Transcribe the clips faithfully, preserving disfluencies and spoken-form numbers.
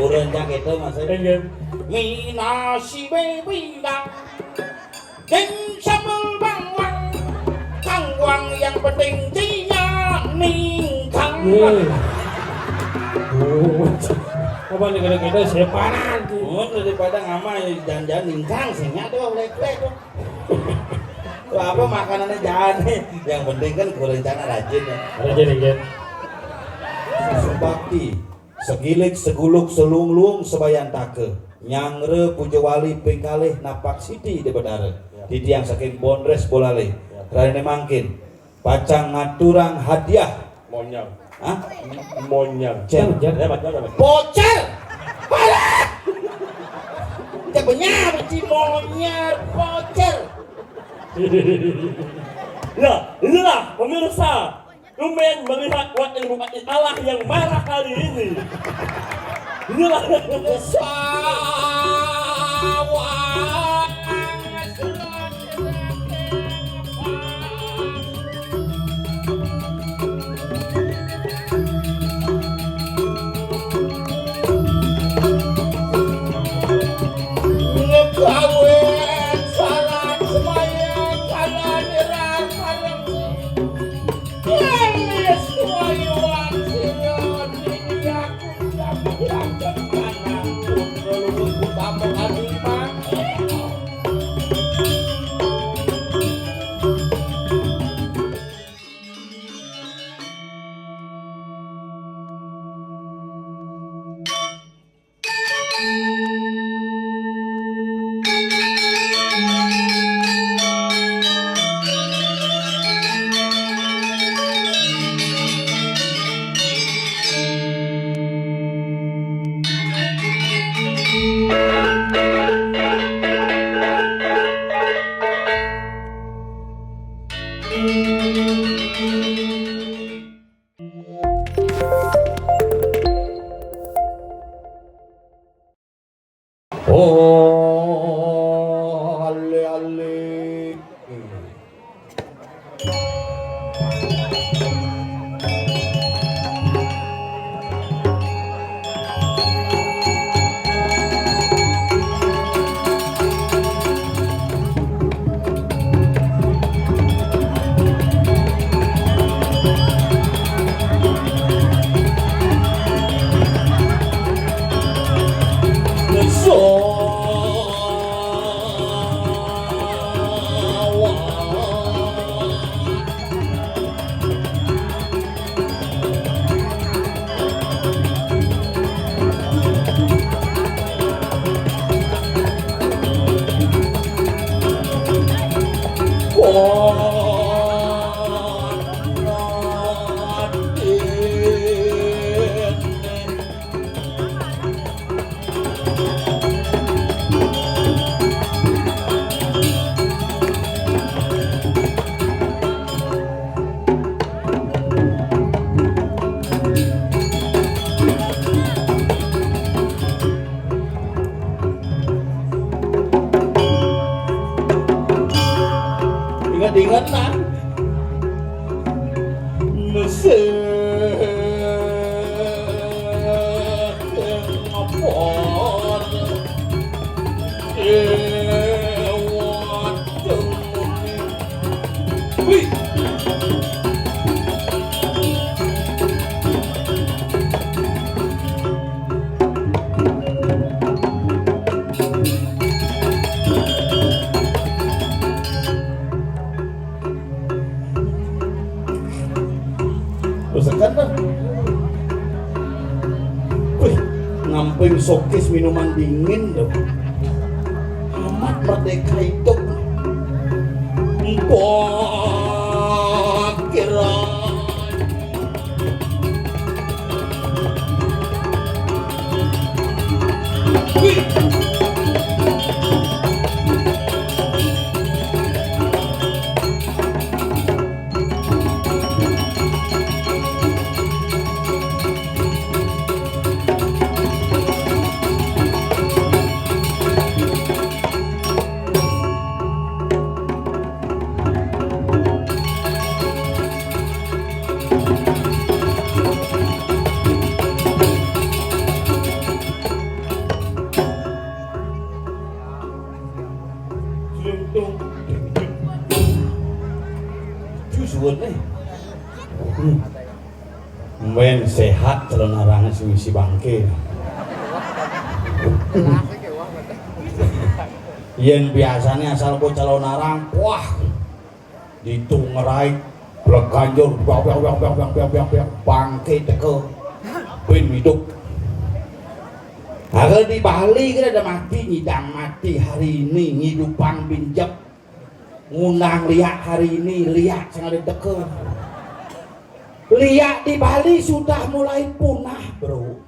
Kurang cak itu, Mas. Nggih. Minasi bebina. Ding sambel bawang. Kangguang yang penting dia ningkang. Nggih. Oh. Apa nih, kira-kira sepanan tuh? Oh, daripada ngama, jangan-jangan ningkang sing nya tuh, lek-lek tuh. Tuh apa makanannya, jangan nih. Yang penting kan kurencana rajin ya. Rajin, nggih. Susu bakti. Segilik, seguluk, selung-luung, sebayantake. Nyangre puja wali ping kalih napak siti di betara. Ya. Titiang saking Bondres Bolale. Ya. Raine mangkin pacang ngaturang hadiah. Monyar. Hah? Monyar. Cer. Cer. Ya, Pak, ya, Pak. Pocer. Alah. Cek benyar, ci monyar, pocer. Nah, inilah pemirsa. Tumben melihat wajah bupati Allah yang marah kali ini. Inilah. Sawah. Ngegawe salat sembahyang, salat ira, sareng Wis wayuan sira niki aku diampuraken, putra luhur utama kami mangke. Oh, ale, ale. Ingat-ingat, Nang. Mesih ngepon. Wih. Terus kan, Bang? Wih, ngamping sokis minuman dingin loh. Amat merdeka hidup. Mbok kira. Mén séhat calon arang sing misi bangké. Yén biasané asal ku calon arang, wah, ditu ngerai, blék ganjur, biang, biang, biang, bangké teka, bin hidup. Nah, kalau di Bali kan ada mati, nyidang mati hari ini, ngidupang bin jep. Ngundang liak hari ini, liak sing ada teka. Liak di Bali sudah mulai punah, Bro.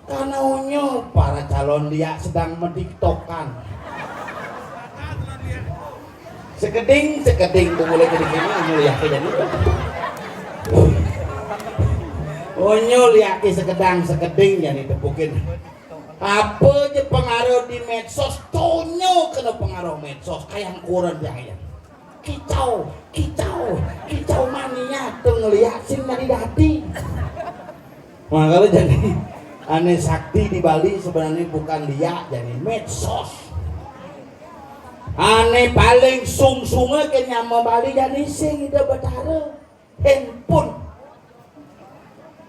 Karena onyo para calon liak sedang mediktokan. Sekeding, sekeding tuh mulai ke sini, onyo liak jadi. Onyo liak sekedang, sekeding jadi tepukin. Apa je pengaruh di medsos, tonyo kena pengaruh medsos, kayang kurang jaya. Kicau, kicau, kicau mania tuh ngeliat sing dadi-dadi. Makanya jadi ané sakti di Bali sebenarnya bukan liak, jadi medsos. Ané paling sungsungnya ke nyama Bali jadi sing Ida Betara. Handphone.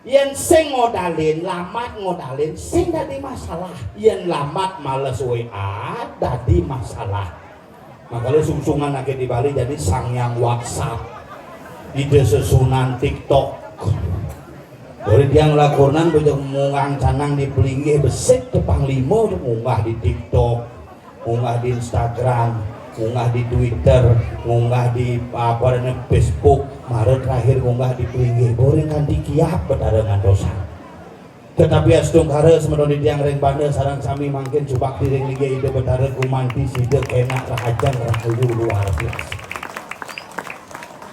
Yén sing ngodalin, lamat ngodalin, sing dadi masalah. Yén lamat males W A, dadi masalah. Makanya sungsungan aké di Bali jadi sangyang WhatsApp. Ida sesunan TikTok. Boleh tiang lakonan bocah mungang canang di pelinggih besik ke panglima tu munggah di TikTok, munggah di Instagram, munggah di Twitter, munggah di apa namanya Facebook, mara terakhir munggah di pelinggih. Boring kanti kiap betara ngantosan. Tetapi astungkara semeton di tiang ring banda sareng sami mangkin subakti ring linggih Ida Betara gumanti sida kenak rahajeng rahayu luar biasa.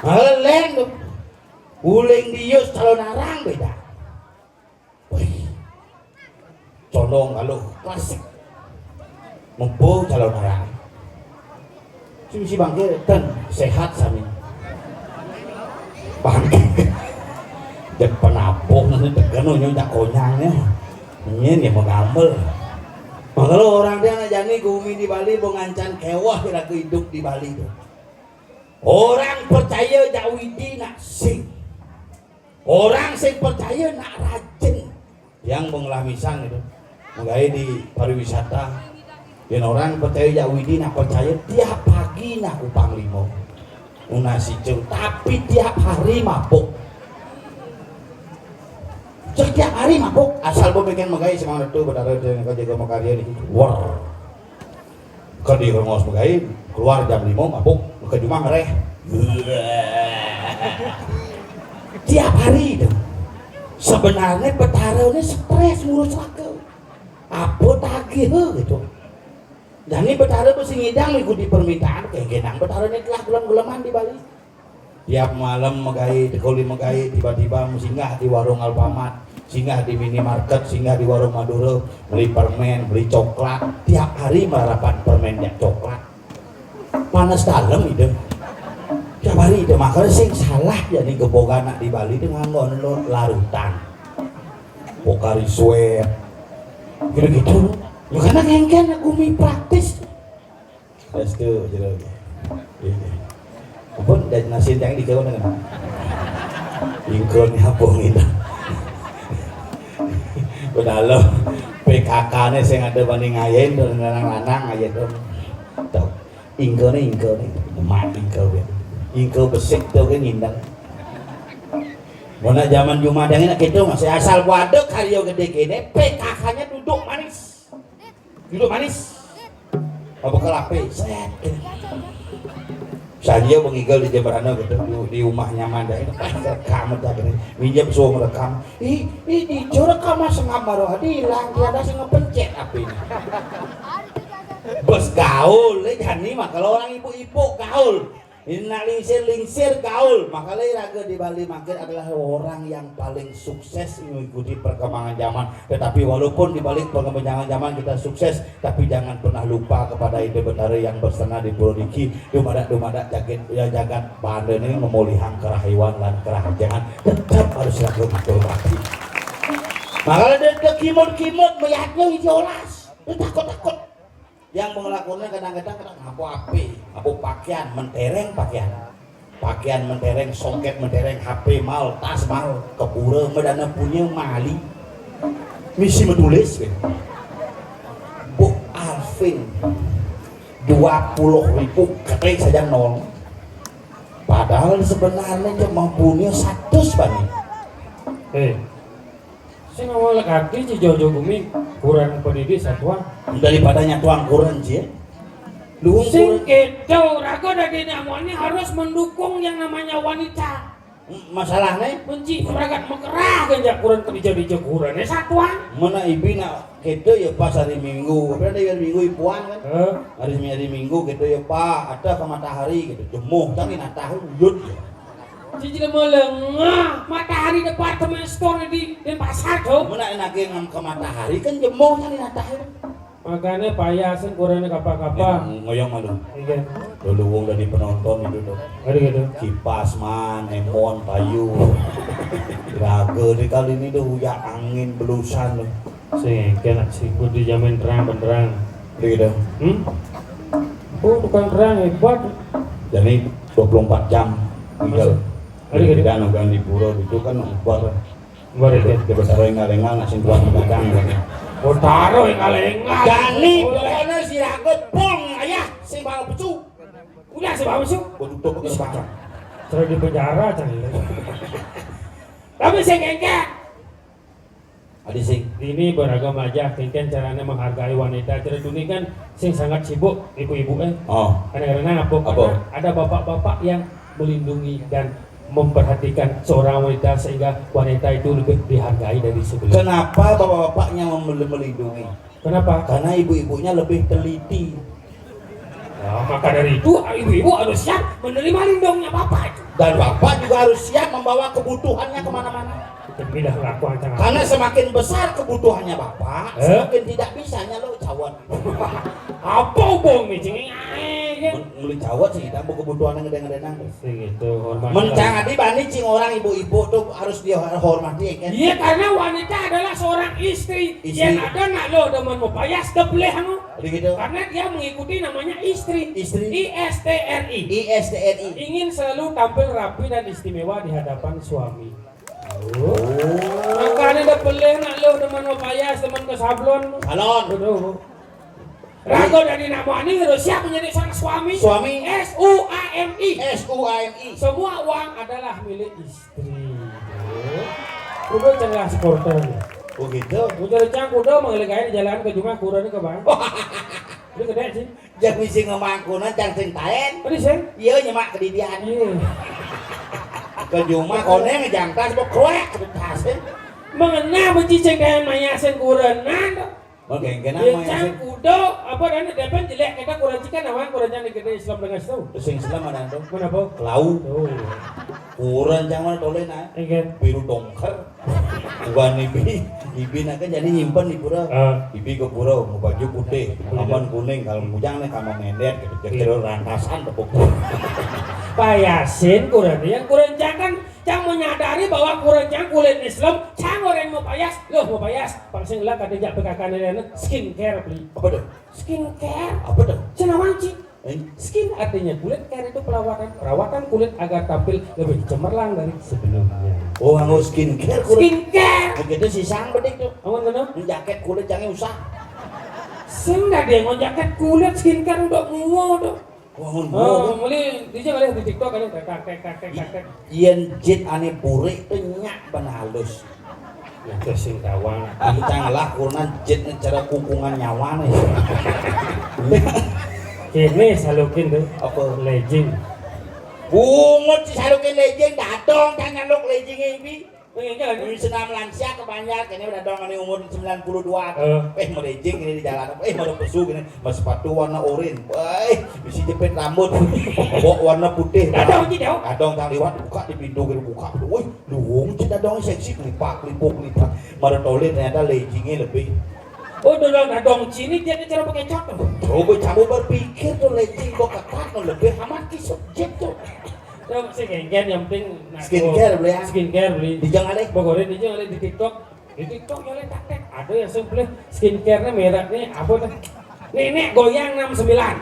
Mara lén tu. Uling dius calon arang beda. Wih. Condong kalau klasik. Mebo calon arang. Sing si bangké ten sehat sami. Bangké. Jek penabuh nanti tegeno nyo jak konyangnya. Ingin ya mengambil. Makanya orang dia nak jani gumi di Bali bengancan kewah kira hidup di Bali tu. Orang percaya jak Widi nak sing. Orang sing percaya nak rajin. Yang mengelah misang itu. Menggai di pariwisata. Yang orang percaya jak Widi nak percaya tiap pagi nak upang limo. Una sicung. Tapi tiap hari mabuk. Setiap hari mabuk. Asal pemikiran menggai semangat tu betara dia yang kerja makarya ni. Wah. Ke di rengos pegai, keluar jam lima mabuk, ke jumah ngereh. Tiap hari tu. Sebenarnya betara ni stres ngurus raka. Apa tagih gitu. Dan ni betara mesti ngidang mengikuti permintaan, kayak genang betara ni telah gelem-geleman di Bali. Tiap malam megai, tekuli megai, tiba-tiba singgah di warung Alfamart, singgah di minimarket, singgah di warung Madura, beli permen, beli coklat. Tiap hari marapan permen jak coklat. Panas dalam itu. Tiap hari itu. Makanya sing salah jadi gebogan nak di Bali itu nganggo larutan. Pokari sweat. Gitu-gitu. Ya, karena kengken gumi praktis. Restu, jero. Iya. Ampun, dari nasin yang di kawan dengan. Ingkon apa ngene? Udah lo, P K K ne sing ada banding ayen tuh, lanang-lanang ayen tuh. Tuh, ingkone, ingkone, mak ingko ya. Ingko besik tuh kan ngindang. Mana zaman Jumadang nak gitu masih asal waduh karyo gede kene, P K K-nya duduk manis. Duduk manis. Apa kelape? Sret. Saya mengigel di Jemberana gitu, di, di rumah nyaman deh. Rekam aja gini. Minjem suruh rekam. Ih, ih, di jero rekam mas ngam baru ada hilang, tiada sing ngepencet apa ini. Bos gaul, eh, jani mah kalau orang ibu-ibu gaul. Ini nak lingsir-lingsir gaul. Makanya raga di Bali makin adalah orang yang paling sukses mengikuti perkembangan zaman. Tetapi walaupun di balik perkembangan zaman kita sukses, tapi jangan pernah lupa kepada Ida Betara yang bersana di Pura Diki. Dumadak-dumadak jagat, ya, jagat banda ini memulihang kerahayuan dan kerahajengan. Tetap harus raga ngatur bakti. Makanya dia, dia kimut-kimut melihatnya hiji olas. Dia takut-takut. Yang mengelakonnya kadang-kadang kena ngapa api, ngapa pakaian, mentereng pakaian. Pakaian mentereng, songket mentereng, H P mal, tas mal, ke pura, medana punya mali. Misi menulis, gitu. Bu Alvin, dua puluh ribu, ketik saja nol. Padahal sebenarnya dia mempunyai satu banyak. Eh, sing awal kaki ci jojo gumi kurang pendidik satuan. Daripada nyatuan kurang, Ci. Luwung sing kurang. Gitu, raga dadi namanya harus mendukung yang namanya wanita. Masalahnya? Benci, meragat mekerah, genjak kurang kerja di jaguran, ya satuan. Mana ibi nak kita ya pas hari Minggu, tapi ada hari Minggu ipuan kan? Heeh. Hari, hari Minggu kita ya, Pak, ada ke matahari gitu, jemuh, tapi nak tahu, uyut ya. Cicil melengah, matahari departemen store di Denpasar tuh. Mana enak yang ke matahari kan jemuh, tapi nak tahu. Makanya payah sing kurangnya kapa-kapa. Ya, ngoyong malu. Iya. Dulu wong dari penonton itu tuh. Ada gitu. Kipas man, emon, payu. Raga di kali ini tuh uyak angin belusan tuh. Sing kena sibut dijamin terang benderang. Ada gitu. Hmm? Oh, tukang terang hebat. Jadi dua puluh empat jam tinggal. Ada gitu. Tidak nongkrong di pura itu kan hebat. Bareng. Dia besar engal-engal nak sing kuat kadang. Oh, taruh engal-engal. Jani, oh, pokoknya si Raga pong, ayah, sing bawa pecu. Udah sing bawa pecu. Gua tutup ke sepakat. Sudah di penjara, cang. Tapi sing kengkek. Adi sing. Ini beragam aja, kengkek caranya menghargai wanita. Cara dunia kan sing sangat sibuk, ibu-ibu, eh. Oh. Karena, karena apa? Apa? Karena ada bapak-bapak yang melindungi dan memperhatikan seorang wanita sehingga wanita itu lebih dihargai dari sebelumnya. Kenapa bapak-bapaknya mem-, melindungi? Kenapa? Karena ibu-ibunya lebih teliti. Ya, maka dari itu ibu-ibu harus siap menerima lindungnya bapak itu. Dan bapak juga harus siap membawa kebutuhannya kemana-mana. Itu pindah kelakuan, jangan. Karena semakin besar kebutuhannya bapak, eh? Semakin tidak bisanya lo cawan. Apa bong nih, cengeng ae, kan? Men-, meli cawat sih, tambah kebutuhan yang gede-gede nang. Sing itu, hormat. Mencang adi bani cing orang ibu-ibu tuh harus dihormati, ya kan? Iya, karena wanita adalah seorang istri. Istri. Yang ada nak lo demen mau payas, debleh anu. Jadi gitu. Karena dia mengikuti namanya istri. Istri. I S T R I. I S T R I. Ingin selalu tampil rapi dan istimewa di hadapan suami. Oh. Makanya debleh nak lo demen mau payas, demen ke sablon. Salon. Aduh. Raga dari nak wani harus siap menjadi seorang suami. Suami. S U A M I. S U A M I. Semua uang adalah milik istri. Kuda cenah supporter. Oh gitu. Kuda cang kuda mengelik aja di jalan ke jumah kurang ke bang. Ini gede sih. Jangan misi ngemangkunan cang sing taen. Tadi sih. Iya nyemak kedidian. Iya. Ke jumah koneng ngejangkas mau kroek ke tasnya. Mengenal benci ceng kayak mayasin kurenan. Mau genggenan. Iya, mah ya, cang sih. Kuda, apa dan depan jelek kita kurang cikan awang kurang jangan gede Islam dengan situ. Sing Islam ada tuh. Mana apa? Kelau. Oh. Kurang jangan toleh nah. Iya. Biru dongker. Bukan ibi, ibi nak kan jadi nyimpen di pura. Ah. Ibi ke pura mau baju putih, aman kuning, kalau bujang nih kamar mendet gitu. Jadi iya. Rantasan tepuk. Payasin kurang yang kurang jangan Cang menyadari bahwa kurang cang kulit Islam, cang orang mau payas, loh mau payas, pang sing lah kata jak P K K nilai skincare beli. Apa tuh? Skincare. Apa tuh? Cenah manci. Eh? Skin artinya kulit, care itu perawatan, perawatan kulit agar tampil lebih cemerlang dari sebelumnya. Oh, nganggo skincare kulit. Skincare. Begitu sih sang bedik tuh. Amun kenapa? Jaket kulit jangan usah. Sing nggak dia mau jaket kulit skincare udah muo tuh. Wah, oh, meli di sini kali di TikTok kali, tek, tek, tek, tek, tek, tek. Yen jit ane burik tuh nyak ben halus. Ya, terus sing tawang. Kencang lah, kurnan jit nih cara kukungan nyawa nih. Ini salukin tuh. Apa? Legging. Bungut si salukin legging, dadong, tanya lu legging ini. Pengen jalan. Wis senam lansia ke Banjar, kene udah dong ini umur sembilan puluh dua. Eh. Eh, merejing ini di jalan. Eh, mau pesu gini, mas sepatu warna orin. Eh, bisi jepit rambut. Bok warna putih. Dadong ci, dong. Dadong tang liwat, buka di pintu gitu, buka. Wih, luwung ci dadong seksi, kelipak, kelipuk, kelipak. Mada toilet ternyata leggingnya lebih. Oh, dadong, dadong cini dia cara pakai cot. Coba kamu berpikir tuh legging kok ketat, lebih amat kisut jit tuh. Tuh, si Gengen yang penting nah, skincare beli ya. Skincare beli. Di Jang Ale. Pokoknya di Jang Ale di TikTok. Di TikTok ya tak tek. Ada yang sing beli skincare-nya mereknya apa tuh? Nenek goyang enam sembilan.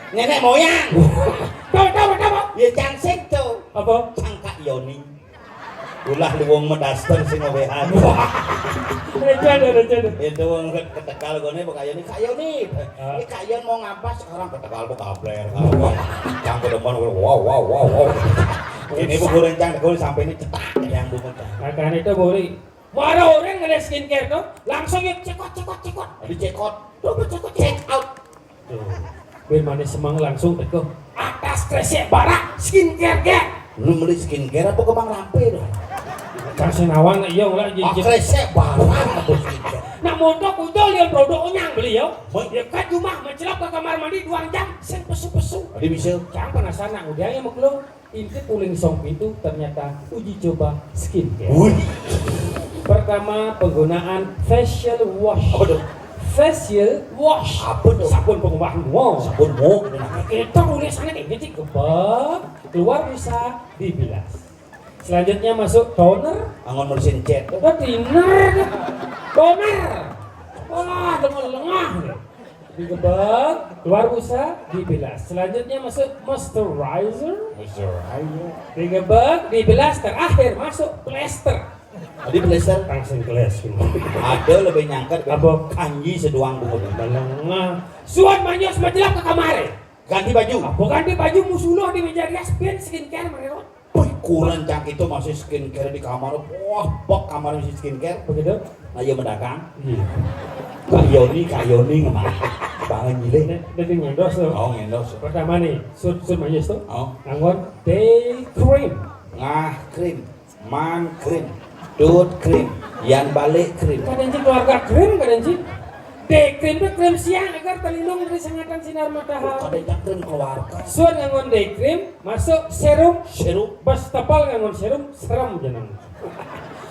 Nenek moyang. Tahu, tahu, tahu. Ya cang sing to. Apa? Cang Kak Yoni. Ulah luwung medaster sing owehan. Receh deh, receh deh. Itu wong ke-, ketegal gone, Kak Yoni, Kak Yoni. Ah. Ini Kak Yon mau ngapa sekarang ketegal bu kabler. Cang ke depan, wow, wow, wow, wow. Ini bu goreng cang, kau sampai ini cetak yang bungut. Makanya itu boleh. Mara orang ngeliat skincare tuh, langsung yang cekot, cekot, cekot. Jadi cekot. Tuh, cekot, check out. Tuh. Biar manis semang langsung teko. Atas kresek barak skincare, Ger. Lu beli skincare apa kembang rampe dah? Kasih nawang, iya, lah, ah, jijik. Kresek barak apa skincare? Nah, montok udah lihat produknya beli, yo. Hoi. Dekat rumah, mencelap ke kamar mandi, dua jam, sing pesu-pesu. Tadi bisa. Jangan penasaran, udah ya, maklum. Inti puling song itu ternyata uji coba skincare. Wih. Pertama, penggunaan facial wash. Apa tuh? Facial wash. Apa tuh? Sabun pengubah muka. Sabun muka. Nah, kita tulisannya kayak gitu, gebek, keluar busa, dibilas. Selanjutnya masuk toner. Angon mesin cat. Udah thinner. Toner. Wah, lengah-lengah. Digebek, keluar busa, dibilas. Selanjutnya masuk moisturizer. Moisturizer. Digebek, dibilas, terakhir masuk plester. Tadi plester? Langsung keles. Ada lebih nyangkat kan? Apa? Kanji seduang bungut. Menengah. Suan manyos menjelap ke kamare. Ganti baju. Apa ganti baju musuh di meja rias, ben skincare mereka. Wih, kurang cang itu masih skincare di kamar. Wah, bak kamar masih skincare. Begitu? Nah, iya mendagang. Iya. Kak Yoni, Kak Yoni ngomong. Bangun gile. Ini, ini ngendos tuh. Oh, ngendos. Pertama nih, sud, sud manis tuh. Oh. Nganggon day cream. Ngah cream, man cream, dud cream, yan balik cream. Kadang sih keluarga cream, kadang sih. Day cream tuh cream siang agar terlindung dari sengatan sinar matahari. Kadang cream keluarga. Suan nganggon day cream, masuk serum. Serum. Bas tepal nganggon serum, serem jeneng.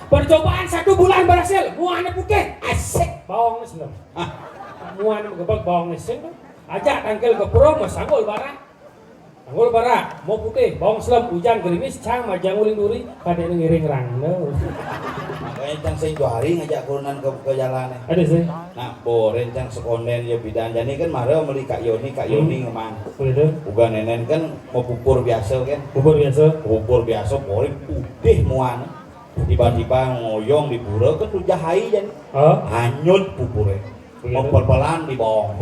Percobaan satu bulan berhasil, muahnya putih, asik, bawang selem. Ah. Muahnya gebek bawang selem. Ajak tangkil ke pro, masanggul barang. Tanggul barak, mau putih, bawang selem, ujan gerimis, cang majang uling duri, kadene ngiring rangda. Makanya cang sing dua hari ngajak kurunan ke, ke jalan. Ada sih. Nah, boren cang sekonden ya bidan. Jadi kan mara meli Kak Yoni, Kak Yoni ngemang. Begitu. Uga nenen kan mau pupur biasa kan. Pupur biasa. Pupur biasa, boren putih muan. Tiba-tiba ngoyong di pura kan udah hai jan. Oh. Hanyut pupure. Begitu. Mempel-pelan di bawah.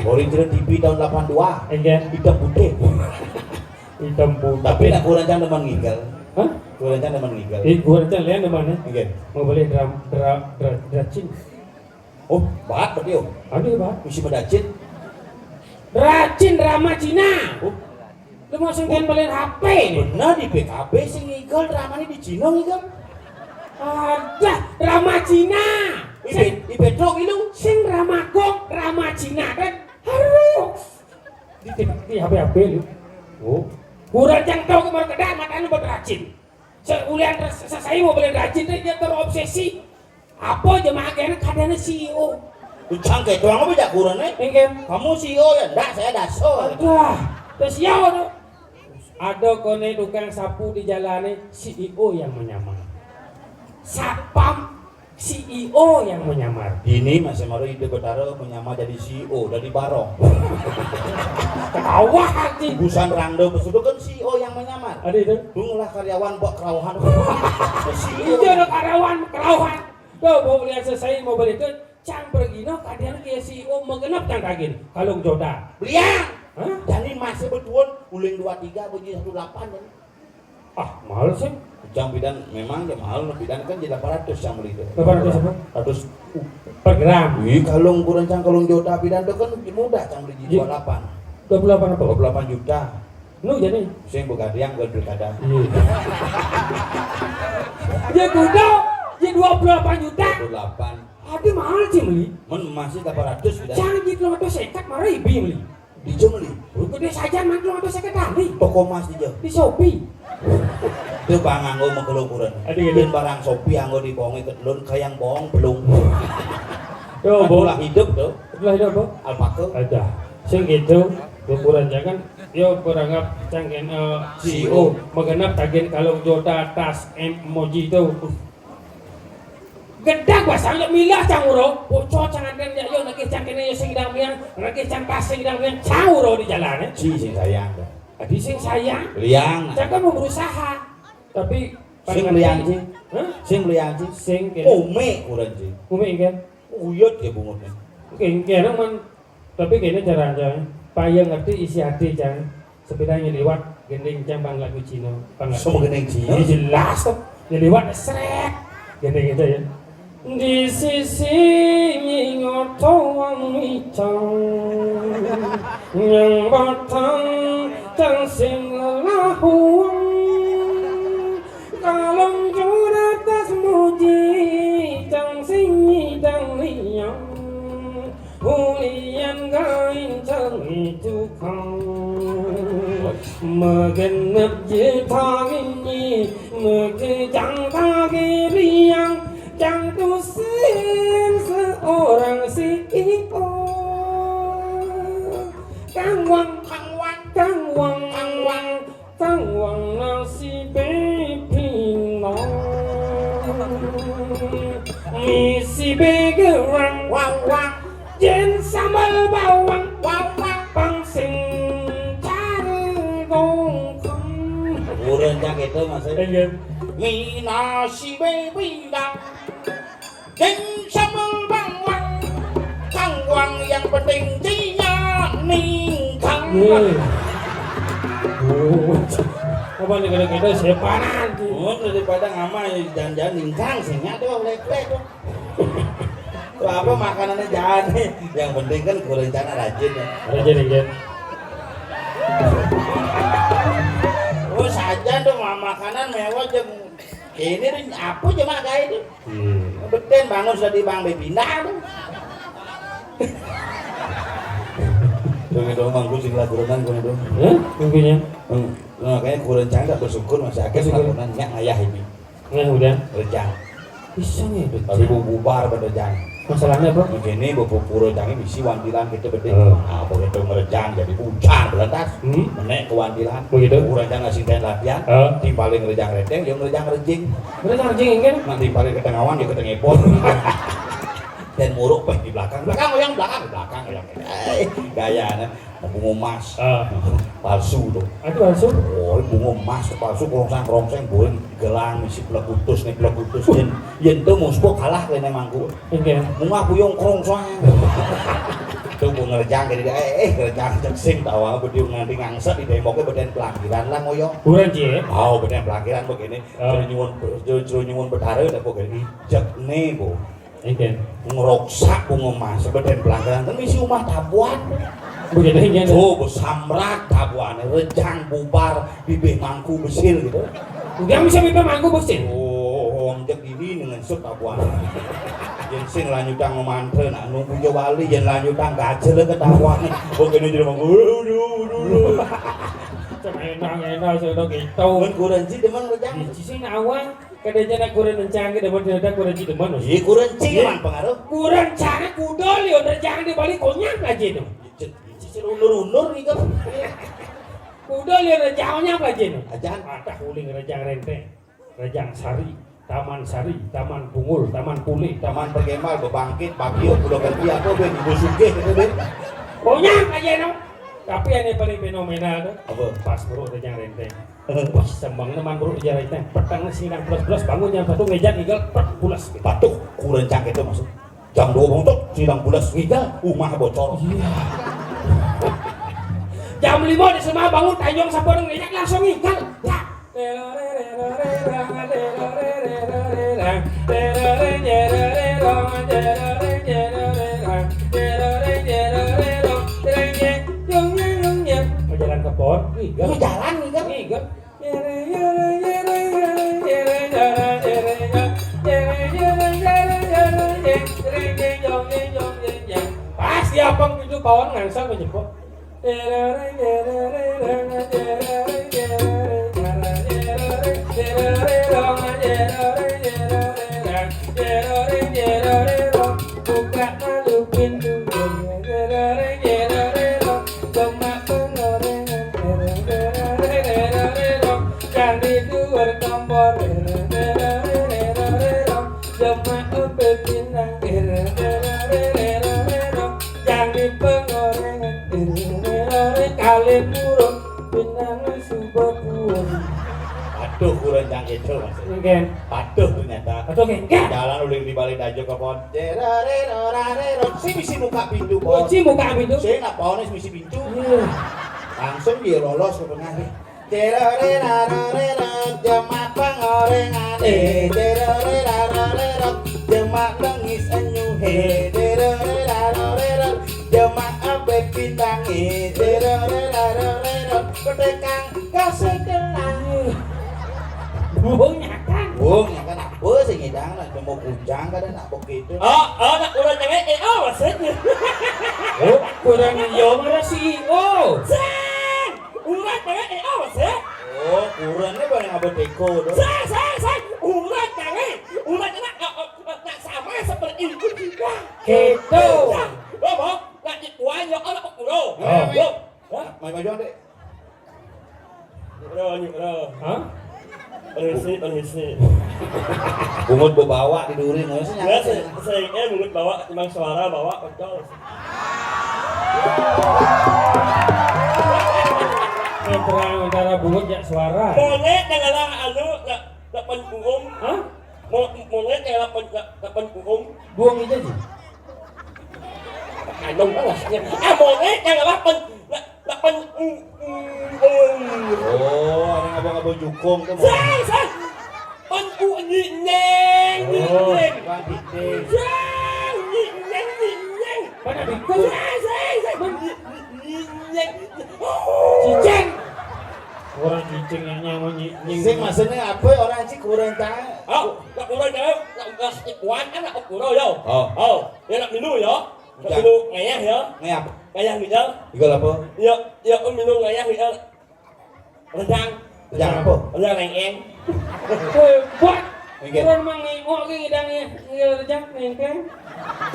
Boring cerita T V tahun delapan dua. Enggak. Hitam putih. Hitam putih. Tapi nak kurang cang demen ngigel. Hah? Kurang cang demen ngigel. Eh, kurang cang lian demen ya. Enggak. Mau beli dram, dra, dra, dracin. Oh, bahat berarti, oh. Aduh, bahat. Misi medacin. Dracin drama Cina. Oh. Lu mau sengken beliin H P nih? Bener di P K B sing ngigel dramanya di Cina ngigel. Ada drama Cina. Di Pe-, di Petro gitu. Sing drama gong, drama Cina kan. Aduh. Di, di, di H P H P lu. Oh. Kurang cang tahu kemarin kedah matanya berdracin. Seulian res-, selesai mau beli rajin deh, dia terobsesi. Apa jemaah kena kadane C E O? Ucang kayak tuang apa jakuran eh? Engke. Kamu C E O ya? Enggak, saya daso. Aduh, terus ya tuh. Ada kone tukang sapu di jalannya C E O yang menyamar. Satpam C E O yang menyamar. Ini Mas Maru ide betara menyamar jadi C E O dari barong. Ketawa hati. Busan rangda pesudo kan C E O yang menyamar. Ada itu. Tunggulah karyawan bak kerauhan. C E O. Iya, ada karyawan kerauhan. Tuh, mau beli selesai, mau beli itu, cang pergi no, kadang ke C E O menggenap cang kagin. Kalung joda. Beliang. Hah? Jadi masih betuan, uling dua tiga, bunyi satu delapan, jadi. Ah, mahal sih. Jang bidan memang ya mahal, bidan kan jadi delapan ratus yang beli itu. Delapan ratus apa? Ratus per gram. Ih, kalau ukuran cang kalau joda bidan itu kan mudah cang beli. Iya. Dua puluh delapan. Dua puluh delapan apa? Dua puluh delapan juta. Nu jadi. Sing begadang ke pilkada. Iya. Ya kuda, ya dua puluh delapan juta. Dua puluh delapan. Ada mahal sih beli. Men masih delapan ratus bidan. Jangan gitu loh, tuh sekat marah ibi beli. Di Jemli. Gede saja mantul atau sekretari. Toko emas di Jemli. Di Shopee. Itu bang anggo mengkelukuran. Aduh, aduh. Dan barang Shopee anggo di bawang itu lun kayang bawang belum. Yo, kan bo. Pola hidup tuh. Pola hidup, bo. Alpaco. Ada. Sing gitu, ukuran jangan. Yo, beranggap canggen, eh, C E O. C E O. Menggenap tagen kalau jota tas emoji itu. Gedag basang yo milah cang uro, bocor cang aden yo nagih cang kene yo sing dang miang, Lagi cang pasing dang yang caur di jalan, eh. Ci sing sayang. Adi sing sayang. Liang. Cang kan mau berusaha. Tapi sing liang, ci. Hah? Sing liang, ci. Sing kene. Umi kurang, ci. Umi kan? Uyut ya bungutnya. Oke, kene man. Tapi kene cara aja. Payah ngerti isi hati, cang. Sepeda nyeliwat, gending cang pang lagu Cina. Pang lagu. Semua gending Cina? Ini jelas tuh. Nyeliwat, seret. Gending itu ya. Di sisi nyi ngoto wang micang, nyang batang cang sing lahuang. Kalong juratas muji cang sing nyidang liang. Ulian gain cang tukang. Magenep je tagini, magejang tagiriang. Cang tusin seorang si io. Kang wang, kang wang, kang wang, kang wang, kang wang nasi bebino. Misi begerang, wang, wang. Jen sambal bawang, wang, wang. Pang sing cari gongkang. Urun cak itu, Mas. Iya. Mi nasi bebindang. Jen sambal bawang, kang wang yang penting dia ningkang. Hmm. Oh. Apa nih, kadang-kadang sepanan sih. Oh, daripada ngama ya, jangan-jangan ningkang sih, nya tuh, lek-lek tuh. Tuh, apa makanannya jangan nih. Yang penting kan kurencana rajin ya. Rajin, rajin. Oh, saja tuh, ma-, makanan mewah jeng. Ini tuh apa aja mak kayak itu? Hmm. Beten bangun sudah di bang pindah tuh. Dong itu mangku sing lagu renang kono itu. Hah? Mungkinnya? Hmm. Nah, kayaknya kurang cangkak bersyukur masih akeh. Bersyukur. Lagunan nyak ngayah ini. Nah, udah. Rejang. Bisa nih, tapi bu-, bubar berejang. Masalahnya apa? Begini, bu-, bu-, pura jangan misi wantilan kita bede. Hmm. Nah, begitu ngerejang jadi hujan belentas. Hmm. Menek ke wantilan. Begitu. Kurang jangan sing latihan. Hmm. Timpaling ngerejang reteng, dia ngerejang rejing. Ngerejang rejing kan? Nanti paling ketengawan, dia ketengepon. Dan muruk pas di belakang. Belakang yang belakang, belakang yang. Eh, gaya, nah. Bunga emas. Ah. Palsu tuh. Ah, itu palsu? Oh, bunga emas palsu, krongsang-krongseng, boring, gelang, isi plekutus, nih plekutus. Yen, yen tuh musuh kalah kene mangku. Oke. Bunga puyung krongsang. Itu gua ngerjang jadi, eh, eh, ngerjang ceksing tawa, bediung nganti ngangset di temboknya beden pelanggiran lah ngoyo. Kurang, Ci, ya? Oh, beden pelanggiran begini. Ah. Jero nyuwun, jero, jero nyuwun betara udah begini. Jek nih, Bu. Oke. Ngeroksak bunga emas, beden pelanggiran. Kan misi rumah tabuan. Begitu, iya, iya. Oh, besamrak tabuannya, rejang bubar, bibih mangku besil gitu. Udah bisa bibih mangku besil? Oh, om cek ini dengan sut tabuan. Yen sing lanjutang memantre, nak nunggu yo wali, yen lanjutang gajel ketahuan. Oh, kene jero mangku. Aduh, aduh, aduh. Cek enak-enak, saya udah gitu. Men kurang sih, demen rejang. Di sisi nawang. Kadéna jana kurencang ki demen, kadéna kurenci demen, Mas. Iya, kurenci, iya, man pengaruh. Kurencana kudul yo, rencang di Bali konyang aja no. Cicil undur-undur nih kan. Kudul yo, rencang konyang aja no. Ajaan. Ada uling rencang renteng, rencang sari, taman sari, taman bungul, taman pule, taman perkemal, bebangkit, papio, pulau kerja apa, ben, ibu sugih, gitu, ben. Konyang aja no. Tapi yang paling fenomenal tuh, apa? Pas bro rencang renteng. Wah, sembang teman bro, jarai teh. Petang sidang pulas-pulas, bangun jam satu, ngejak ngigel, pet, pulas. Patuh, kurencang itu masuk. Jam dua bentuk, sidang pulas, ngigel, rumah bocor. Iya. Jam lima di semua bangun, tanjung sabar, ngejak langsung ngigel. Ya. Jalan ke pohon, ngigel. Jalan, ngigel. Ngigel. Pas dia pang pintu pawon ngangsal menjepok. Buka malu pintu. Demak pengorengan. Candi duwer kompor. Demak pepinang. Candi pengorengan. Gitu maksudnya. Mungkin. Patuh ternyata. Patuh, mungkin. Jalan uling di balik dajo ke pohon. Cerererorarero. Si misi muka pintu pohon. Si muka pintu. Si nak pohon si misi pintu. Iya. Langsung dia lolos ke tengah nih. Cerererorarero. Jemak pengorengane. Cerererorarero. Jemak nangis enyuhe. Cerererorarero. Jemak abe pindange. Cerererorarero. Petekang kasih kenang. Wong nyakan. Wong nyakan apa sih ngidang lah, cuma kujang kada nak begitu. Oh, oh, nak kurang cewek, eh, oh, maksudnya. Oh, kurang yo marah si oh. Sang, kurang cewek, eh, oh, maksudnya. Oh, kurangnya banyak apa teko dong. Sang, sang, sang, kurang cewek, kurang cewek, nak, nak, nak sama seperti itu juga. Gitu. Sang, lo mau, nak ikuan, ya, anak kuro. Oh. Lo, hah? Mai maju, Dek. Bro, ni, bro. Hah? Permisi, permisi. Bungut bebawa di duri, nggak sih? Ya, saya, saya ingat bungut bawa, cuma suara bawa, pecol. Yang terang antara bungut ya suara. Monyet yang ngalah anu, nak, nak pen uum. Hah? Mo-, monyet yang ngalah pen, nak, nak pen uum. Buang itu aja. Anu, malasnya. Ah, monyet yang ngalah pen, nak, nak pen u-, u-, um. Oh, ada ngabang-ngabang jukung tuh. Sang, sang. Pan u nyi nyeng, nyi nyeng. Pan dikting. Sang, nyi nyeng, nyi nyeng. Pan dikting. Sang, sang, sang. Nyi, nyi, nyi nyeng. Cicing. Orang cicing yang nyaman nyi nyeng. Sing maksudnya apa orang cik kurang tahu? Oh, nak kurang tahu, nak kasih kuat kan nak kurang yo. Oh. Oh, ya nak minum yo. Nak minum ngayah yo. Ngayah. Ngayah minum. Igal apa? Ya, ya minum ngayah minum. Rendang. Rendang apa? Rendang rengeng. Hebat. Rengeng. Orang mangengok ke ngidang ya. Ngidang rendang rengeng.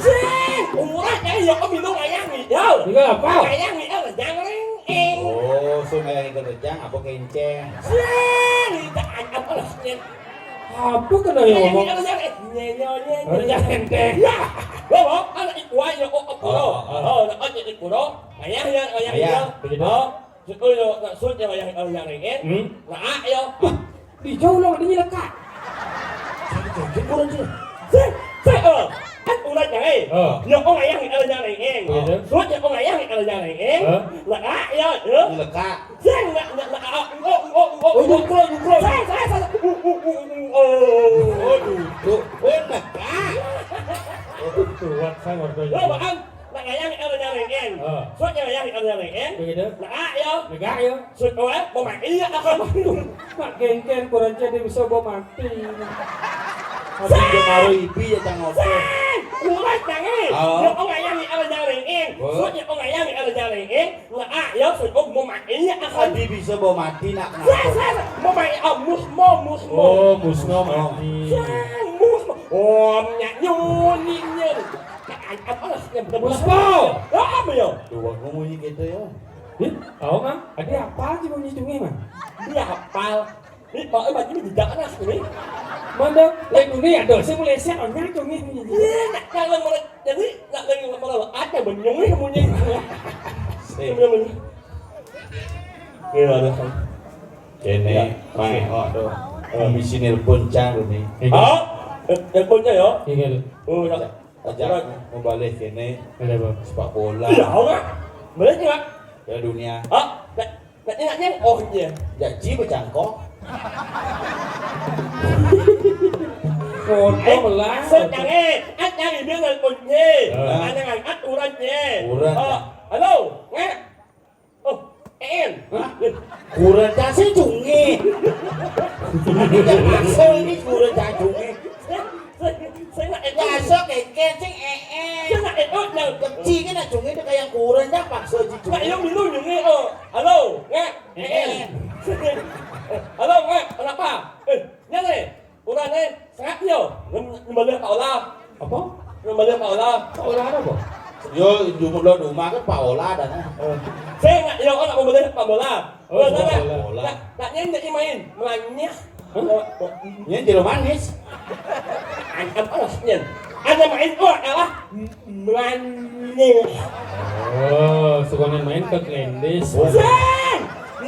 Sih, umurah kayak ya kau minum ayang nih. Ya. Juga apa? Ayang nih, rendang rengeng. Oh, so kayak itu rendang apa kenceng? Sih, ini tak ada apa lah. Apa kena ya ngomong? Rendang rengeng. Rendang rengeng. Ya. Lo mau anak ikuan ya kok apa? Oh, oh, nak aja ikuro. Ayah ya, ayah ya. Begitu. Oh. Sut yo, nak sut yo yang, yang, yang ringin. Hmm? Nak a yo. Ah, di jauh lo dia lekat. Saya kurang je. Saya, saya, oh, kan urat yang eh. Oh. Yo, oh, yang, yang, yang ringin. Iya, je. Sut yo, oh, yang, yang, yang ringin. Oh. Nak a yo, yo. Lekat. Saya nak, nak, nak, oh, oh, oh, oh. Oh, dukro, dukro. Saya, saya, saya. Uh, uh, uh, uh, oh. Oh, duduk. Oh, lekat. Oh, kuat saya warga. Lo, Bang. Nak ngayang el nyarengeng. Ah. Sut ngayang el nyarengeng. Begitu. Nak a yo. Negak yo. Sut, oh, eh, mau main iya apa? Mak gengken kurang jadi bisa bawa mati. Habis dia maru ibi ya tang opo. Sang! Kurang tangi. Ah. Yo ngayang el nyarengeng. Oh. Sut yo ngayang el nyarengeng. Nak a yo sut, oh, mau main iya apa? Adi bisa bawa mati nak. Sang, kenapa? Sang, sang. Mau main, oh, mus, mo, mus, mo. Oh, mus, mo, mati. Sang, mus, mo. Om, nyak, nyun, nyi, nyun. Puspo! Ya, apa ya? Tuh, aku bunyi gitu ya. Ih, tahu, Mang? Tadi apa aja bunyi sungai, Mang? Dia hafal. Ini pakai baju ini tidak panas ini. Mana? Lain dunia ada, saya mulai siap, oh, nyang sungai bunyi. Iya, nak kalau mulai, jadi nak lagi mulai ada bunyi, bunyi. Eh. Bunyi, bunyi. Iya, ada kan. Kene, ya. Mang, oh, tuh. Eh. Misi nelpon cang nih. Iya. Ah? Eh, nelpon cang ya? Iya. Oh, ya. Aja mau balik kene. Ada apa? Sepak bola. Iya, orang. Balik nggak? Ya dunia. Ah, nak, nak, nak, nak, oh, iya. Janji berjangkau. Foto. Eh, lah. Sing jange, at jange dia nelpon nye. Ah. Ada ngangkat uran nye. Uran. Oh, halo, nge. Oh, en. Hah? Kurang cacing cunge. Yang masuk ini kurang cacunge. Saya, saya, saya nak en. Masuk keken cing en. Saya nak en, oh, yang kecil kan nak cunge itu kayak kurang dah paksa cing cunge. Nak yang minum cunge, oh. Halo, nge. En. Halo, nge. Kenapa? Eh, nyale. Urang, eh, sangat yo. Ngem-, ngembalian Pak Ola. Apa? Ngembalian Pak Ola. Pak Ola ada apa? Yo, jumlah rumah kan Pak Ola ada nah. Eh. Saya nak, yo, nak ngembalian Pak Ola. Oh, Pak Ola. Nak, nak nyen dia main, melanyah. Hah? Oh, oh. Nyen jeruk manis. An-, apa maksudnya? Ada main, oh, kalah. Melanyah. Oh, suka main ke Glendis. Sang!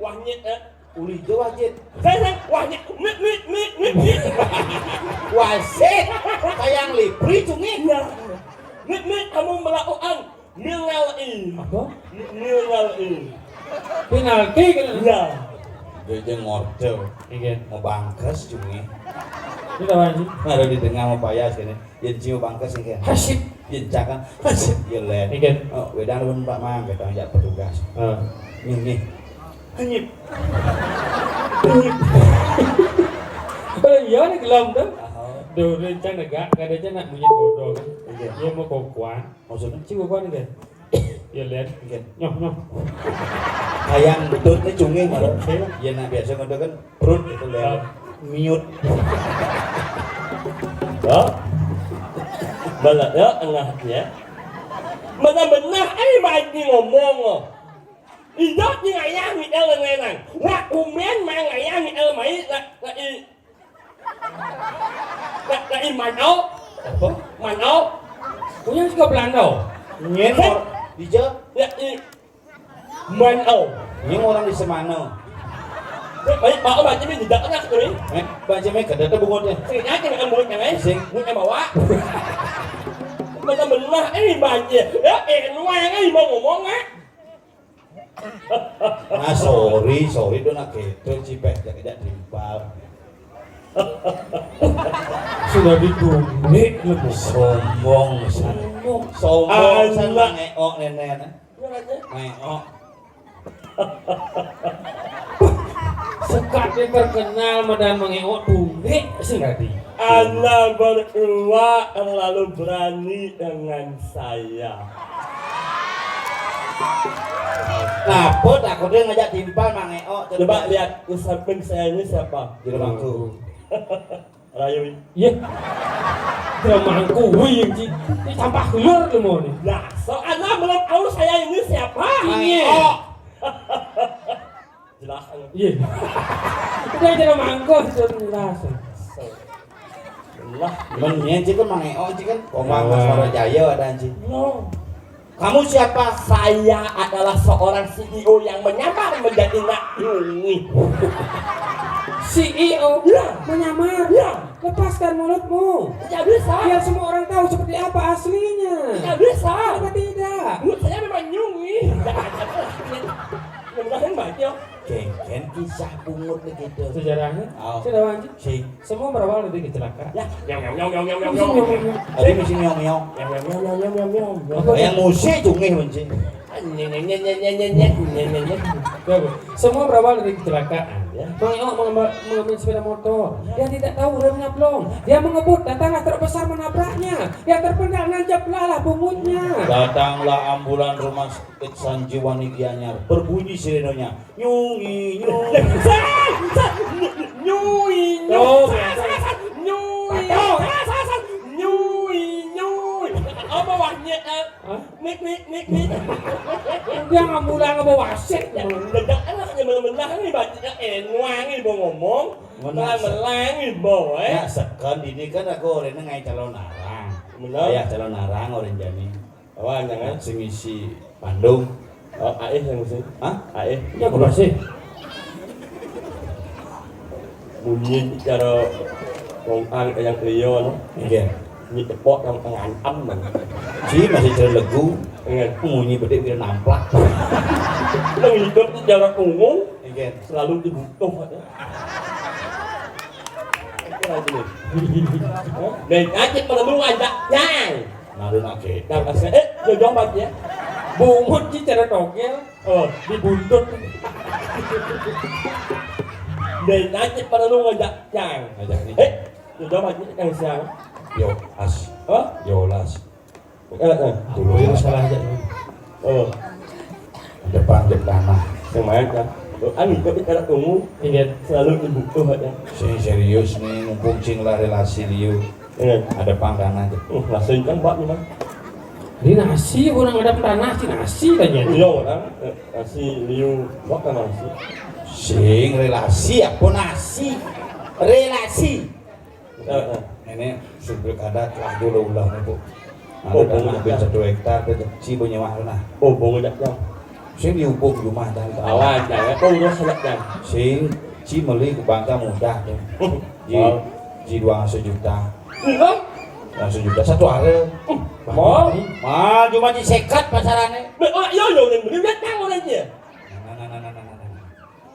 wah nyit, eh. Uli jo wajit. Sing, sing, wah nyit, mit, mit, mit, mit, mit. Wasit, kayang lipri cungé. Iya. Mit, mit, kamu melakukan penalti. Apa? Penalti. Penalti kan? Iya. Dia aja ngorder. Iya. Mau bangkes cungé. Itu apa sih? Ada di tengah mau payas gini. Yén cium bangkes iki. Hasip. Yén cakang, hasip ya lén. Iki. Oh, wedang pun Pak Mang, kadang ya petugas. Heeh. Nih, nih. Hanyip. Hanyip. Oh, iya, nih gelem tuh. Duh, rencana gak, gak ada aja nak bunyi bodoh kan. Iya. Dia mau kokoan. Maksudnya? Cium kokoan kan? Ya lén. Iya. Nyoh, nyoh. Kayang betul nih cungé malah. Iya, nah biasa ngono kan. Perut gitu ya. Miut. Ya. Bala ya tengahnya. Benar-benar ai mai ngomong. Indak ni ngayah ni el ngenang. Wak kumen mai ngayah ni el mai la la i la la i manau. Apa? Manau. Punya juga Belanda. Nyen or dija. Ya i Man au. Ini orang di Semana. Baik, mau baca ini tidak pernah sekali. Eh, baca ini kada ada bungut ya. Sing aja dengan mulut yang lain. Sing. Mulut yang bawa. Benar-benar ini baca. Ya, eh, nuai yang ini mau ngomong ah. Nah, sorry, sorry, dona gitu, cipek, tidak timpal. Sudah ditumbik lu. Sombong, sombong, sombong, Alah. Ngeok nenek. Ngeok. Sekatnya terkenal madan mengeok tumbik sih tadi. Anda berdua terlalu berani dengan saya. Kenapa takutnya ngajak timpal, Mang Eo? Coba lihat, di samping saya ini siapa? Jero Mangku. Rayu. Iya. Jero Mangku, wih, Ci. Ini sampah keluar tuh mau nih. Nah, soalnya belum tahu saya ini siapa. Mang Eo. Jelas. Iya. Udah Jero Mangku, sudah jelas. Lah, men nyen, Ci, kan Mang Eo, Ci, kan. Komang Mas Wara Jaya ada, Ci. No. Kamu siapa? Saya adalah seorang C E O yang menyamar menjadi Nak Yungi. C E O? Ya. Menyamar? Ya. Lepaskan mulutmu. Tidak bisa. Biar semua orang tahu seperti apa aslinya. Tidak bisa. Kenapa tidak? Mulut saya memang Yungi. Mudah-mudahan baik ya. Kéngkén kisah bungut begitu. Sejarahnya? Oh. Saya tahu, anjing. Sing. Semua berawal dari kecelakaan. Ya. Nyong, nyong, nyong, nyong, nyong, nyong, nyong. Tadi mesti nyong, nyong. Nyong, nyong, nyong, nyong, nyong, nyong. Apa? Kayak musik tuh, nih, benci. Nyong, nyong, nyong, nyong. Ya, Bu. Semua berawal dari kecelakaan. Ya. Mang Eo mengambil, mengambil sepeda motor. Ya. Dia tidak tahu remnya belum. Dia mengebut, datanglah truk besar menabraknya. Dia terpental, nancep lah bungutnya. Datanglah ambulan rumah sakit Sanjiwani Gianyar. Berbunyi sirenenya. Nyungi, nyungi. Sat, sat, nyungi, nyungi. Tuh, sat, sat, sat, nyungi. Tuh. Sat, sat, sat, nyungi, nyungi. Apa wahnya, eh? Hah? Nik, nik, nik, nik. Dia nggak pulang, nggak bawa wasit. Dedak anaknya benar-benar nih, bajunya enuang nih, bawa ngomong. Melang-melang nih, bawa, eh. Nah, second ini kan aku orangnya ngai calon arang. Benar. Ayah calon arang orang jani. Awan, jangan. Sing isi Bandung. Oh, Aih yang sing. Hah? Aih. Ya, aku masih. Bunyi cara ngomong yang Rio, no? Iya. Ini tepok yang pengantem, man. Ci masih cara legu. Iya. Bunyi bedik kira namplak. Lo hidup di jarak umum, iya, selalu dibutuh aja. Itu lagi nih. Dan aja penemu aja, yang. Nalun ake. Nah, pas, eh, jodoh banget ya. Bungut ci cara togel. Oh, dibuntut. Dan aja penemu aja, yang. Aja nih. Eh, jodoh banget yang siang. Yo, as. Hah? Yo, las. Eh, eh. Dulu yang salah aja. Oh. Depan, depan tanah. Yang main kan. Anu, tapi cara tunggu. Ingat. Selalu dibutuh aja. Sing serius nih, mumpung cing lah relasi liu. Iya. Ada pangkanan. Uh, langsung kan, Pak, memang. Di nasi, orang ada tanah, di nasi aja. Iya, orang, eh, nasi liu, Pak, kan nasi. Sing relasi apa nasi? Relasi. Eh, eh. Ini supir kada telah dulu ulah, Bu. Oh, ada tanah hampir satu hektar, ci banyak tanah. Oh, bangun dah, Bang. Sing dihubung rumah dan awan, ya. Oh, udah sangat, Bang. Sing, ci meli ke bangka mudah tuh. Ji, oh. Ji dua sejuta. Enggak. Dua sejuta satu hari. Mahal. Mahal, cuma di sekat pasarannya. Oh, iya, iya, udah beli, udah tahu aja. Nah, nah, nah, nah, nah, nah, nah.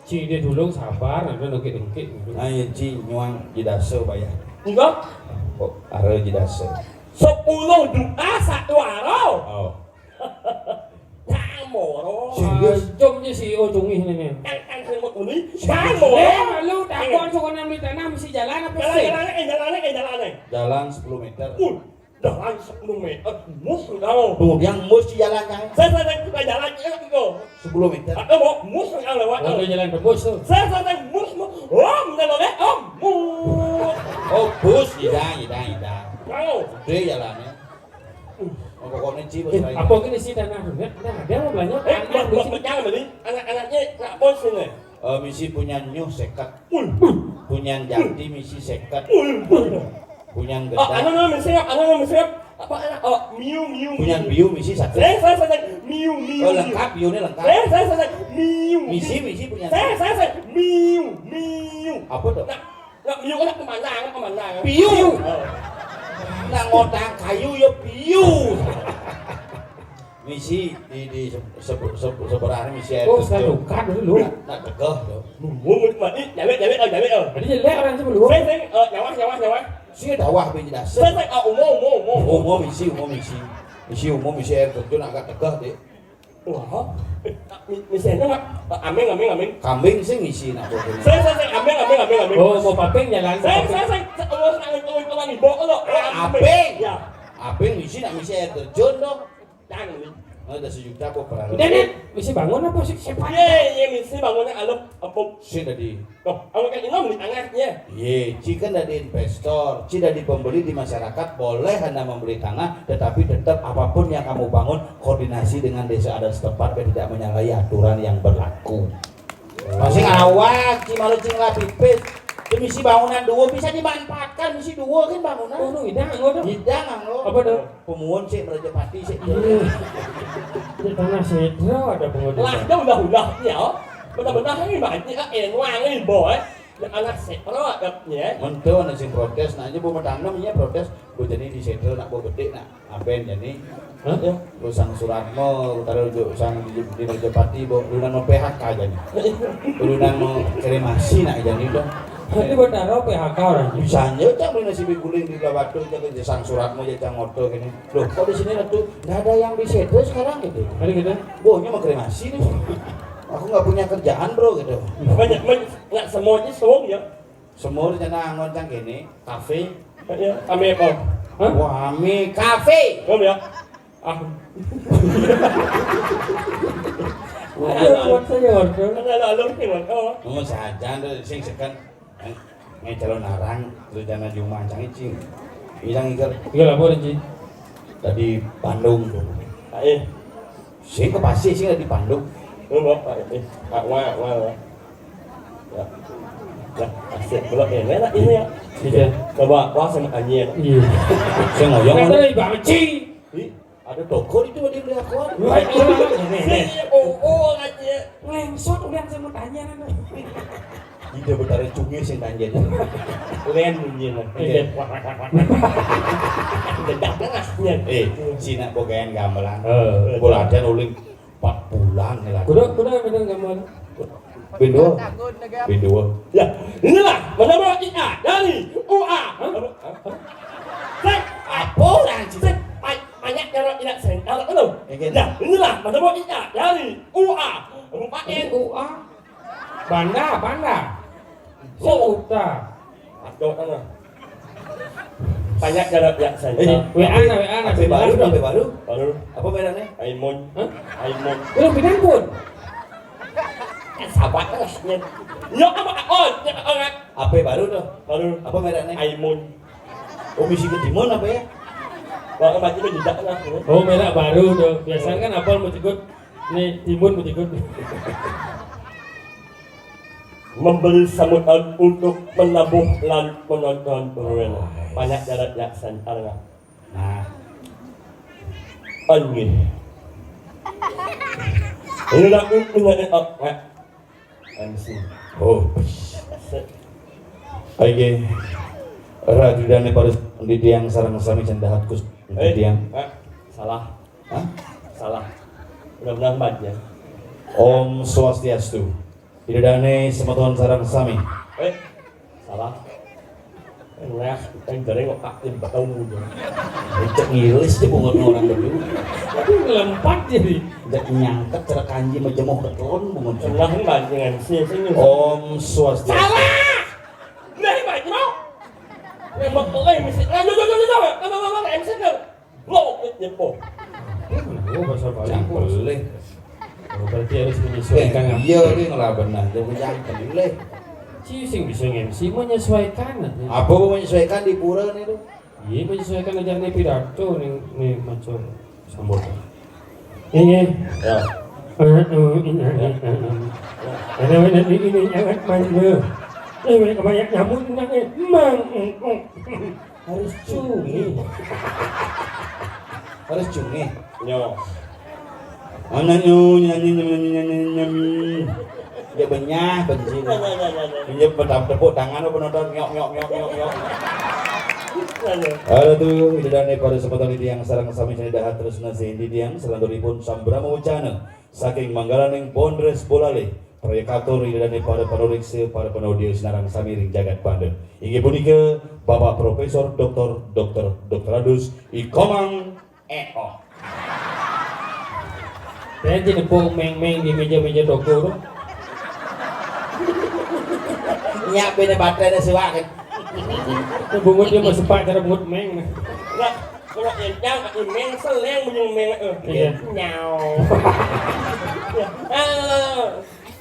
Ci dia dulu sabar, nanti dengkit-dengkit dulu. Nah, ya, ci nyuang jidase bayar. Enggak. Kok are jidase? Sepuluh juta satu aro. Oh. Yang moro. Serius? Jom je si O cungih ni, ni. Yang, yang selimut uni. Serius? Yang moro. Eh, lu takon sokonan beli tanah mesti jalan apa sih? Jalan, jalan, eh, jalan, eh, jalan, eh. Jalan sepuluh meter. Uh. Jalan sepuluh meter, mus kau. Tuh, yang mus di jalan, Kang. Saya, saya, saya buka jalan, ya, gitu. Sepuluh meter. Aku mau mus yang lewat. Oh, ada jalan tembus tuh. Saya, saya, saya, mus, mus. Om, udah lo lihat, om, mus. Oh, bus, tidak, tidak, tidak. Kau. Gede jalannya. Oh, pokoknya ci, bos. Eh, apa gini sih tanah? Enggak, enggak ada mau belanja. Eh, anak bos, bos, bos, jangan beli. Anak-anaknya, nak bos ini. Eh, misi punya nyuh seket. Punya jati misi seket. Punya gedang. Oh, anu, anu, misi, anu, anu, misi. Apa, anu? Oh, miu, miu, punya miu. Biu misi satu. Saya, saya, saya, miu, miu, oh, miu. Lengkap, biu ini lengkap. Saya, saya, saya, miu. Misi, misi punya. Saya, saya, saya, miu, miu. Apa tuh? Nah, nah, miu kan pemandangan, pemandangan. Biu. Oh. Nah, ngotang kayu ya biu. Misi di, di se-, se-, se-, seberang misi air terjun. Oh, sudah tukar dulu. Nak, nak tegeh tu. Bumbu mati, jawek, jawek, oh, jawek, oh. Tadi jelek orang sebelum. Sing, sing, oh, nyawa, nyawa, nyawa. Sing dawah bin jelas. Sing, sing, oh, umur, umur, umur. Umur misi, umur misi. Misi umur misi air terjun agak tegeh, Dik. Wah. Eh, mi-, misi enak, Mak. Aming, aming, aming. Kambing sing misi nak bodoh. Sing, sing, sing, aming, aming, aming, aming. Oh, mau paping jalan. Sing, sing, sing, sing, oh, sing, oh, oh, oh, oh, oh, oh, oh. Aping. Ya. Aping misi nak misi air terjun tu. Cang ni. Oh, dah sejuta apa per hari? Udah, Nek. Misi bangun apa sih? Siapa? Ye, ye, misi bangunnya alok, empuk. Sing tadi. Tuh, kamu kan imam di tengahnya. Ye, ci kan dari investor, ci dari pembeli di masyarakat, boleh Anda membeli tanah, tetapi tetap apapun yang kamu bangun, koordinasi dengan desa adat setempat biar tidak menyalahi aturan yang berlaku. Masih ngawak, ci malu ci ngelah pipis. Ci misi bangunan dua bisa dimanfaatkan, misi dua kan bangunan. Oh, nu idang, oh, nu. Idang, oh. Apa tu? Pemuun sih, Raja Pati sih. Iya. Tanah Sedra ada pengurus. Lah, dia ulah-ulah ni, oh. Benar-benar ni banyak, eh, nuang ni, boy. Anak Sedra agaknya. Mentu anak sing protes, nah, ini bu matanem ya protes, bu jadi di Sedra nak bu gede nak, aben jadi. Hah? Ya. Bu sang Suratmo, utara ujuk sang di, di Rajapati, bu, udah mau P H K jadi. Udah mau kremasi nak jadi udah. Jadi buat taruh P H K orang. Bisa aja, cang beli nasi guling di Batu, cang sang Suratmo, ya, cang motor gini. Loh, kok di sini Ratu? Nggak ada yang di Sedra sekarang gitu. Ada gitu? Bohnya mau kremasi nih. Aku nggak punya kerjaan, bro, gitu. Banyak, banyak, nggak semuanya suung ya. Semua rencana angon cang gini, kafe. Ya, kami apa? Hah? Wah, kami kafe. Kami ya. Ah. Ada kuat saya, Warga. Ada lalu nih, Warga. Ngomong saja, sing second. Ngai calon arang, rencana juma cang icing. Bilang iker. Iya, lapor, Ci. Tadi Bandung tuh. Ah, eh. Sing ke Pasir, sing di Bandung. Oh, Bapak, eh. Ah, wah, wah, wah. Ya. Ya, asik. Belum ini lah, ini ya. Iya. Coba, wah, sama Anjir. Iya. Saya ngoyong. Kata dari Bang Ci. Ih, ada toko itu di beli aku. Wah, itu ini, ini. Si, oh, oh, aja. Lengsot, udah saya mau tanya, nih. Ide betara cunge sing tanjen. Len munyin. Iya. Dedak tengahnya. Eh, sina bogayan gamelan. Eh. Bola latihan uling empat bulan nih lah. Kuda, kuda, kuda gamelan. Bindo. Bindo. Ya, inilah menurut I A dari U A. Hah? Sek, apa orang sih? Sek, banyak cara tidak sental itu. Ya, inilah menurut I A dari U A. Kabupaten U A. Banda, Banda. Kota. Atau mana? Banyak cara ya saya. Eh, W A na, W A na, H P baru, H P baru. Baru. Apa mereknya? Aimun. Hah? Aimun. Belum pinangkun. Sabar lah. Yo apa? Oh, ya, oh, ya. H P baru tuh. Baru. Apa mereknya? Aimun. Oh, misi ketimun apa ya? Wah, mati itu tidak lah. Oh, merek baru tuh. Biasanya kan apa mau ikut? Nih, timun mau ikut. Memberi sambutan untuk menabuh lan penonton beruen. Banyak darat ya santar lah. Nah. Anjir. Ini nak ini nak M C. Oh. Aige. Ratu dan para di tiang sarang sami cendahat kus di Eh, tiang. Eh, salah. Hah? Salah. Udah benar baca. Om Swastiastu. Ida dane semeton sarang sami. Eh, salah. Nah, kan jare kok tak tahu gitu. Cek ngilis aja bungut orang berdua. Tapi ngelempat jadi. Cek nyangket cara kanji mejemuh ketelon bungut. Salah kan bantingan sih sih. Om Swastiastu. Salah. Nah, ini baca mau. Yang mau mulai mesti. Aduh, aduh, aduh, aduh, aduh, aduh, M C kan. Lo nyepo. Oh, bahasa Bali. Cangkele. Oh, berarti harus menyesuaikan. Eh, iya, ini ngelah benar. Jangan cangkele. Ci sing bisa M C menyesuaikan aja. Apa mau menyesuaikan di pura nih tuh? Iya, menyesuaikan aja nih pidato nih, nih macam sambutan. Iya. Ya. Aduh, ini, ini, ini. Ada mana di ini, jangan main lu. Eh, mereka banyak nyamuk, enggak, eh. Mang, eh, eh. Harus cungi. Harus cungi. Yo. Mana nyu, nyanyi, nyanyi, nyanyi, nyanyi. Dia benyah, benci. Ini pertama tepuk tangan apa penonton, nyok, nyok, nyok, nyok, nyok. Halo tuh, itu dan pada kesempatan ini yang sarang sami sini dahat terus nasi ini yang selanjutnya pun sambrama ucana saking manggalaning Bondres Bolale, proyekator ini dan pada panurik se pada panaudio sinarang sami ring jagat Banda. Inggih punika Bapak Profesor Doktor Doktor Doktorandus I Komang Eko. Saya aja nepuk meng-meng di meja-meja toko tuh. Nyak bene baterainya suwak kan. Itu bungut dia mau sepak cara bungut meng. Enggak, kalau encang pakai meng seleng bunyi meng. Eh. Iya. Nyau. Halo.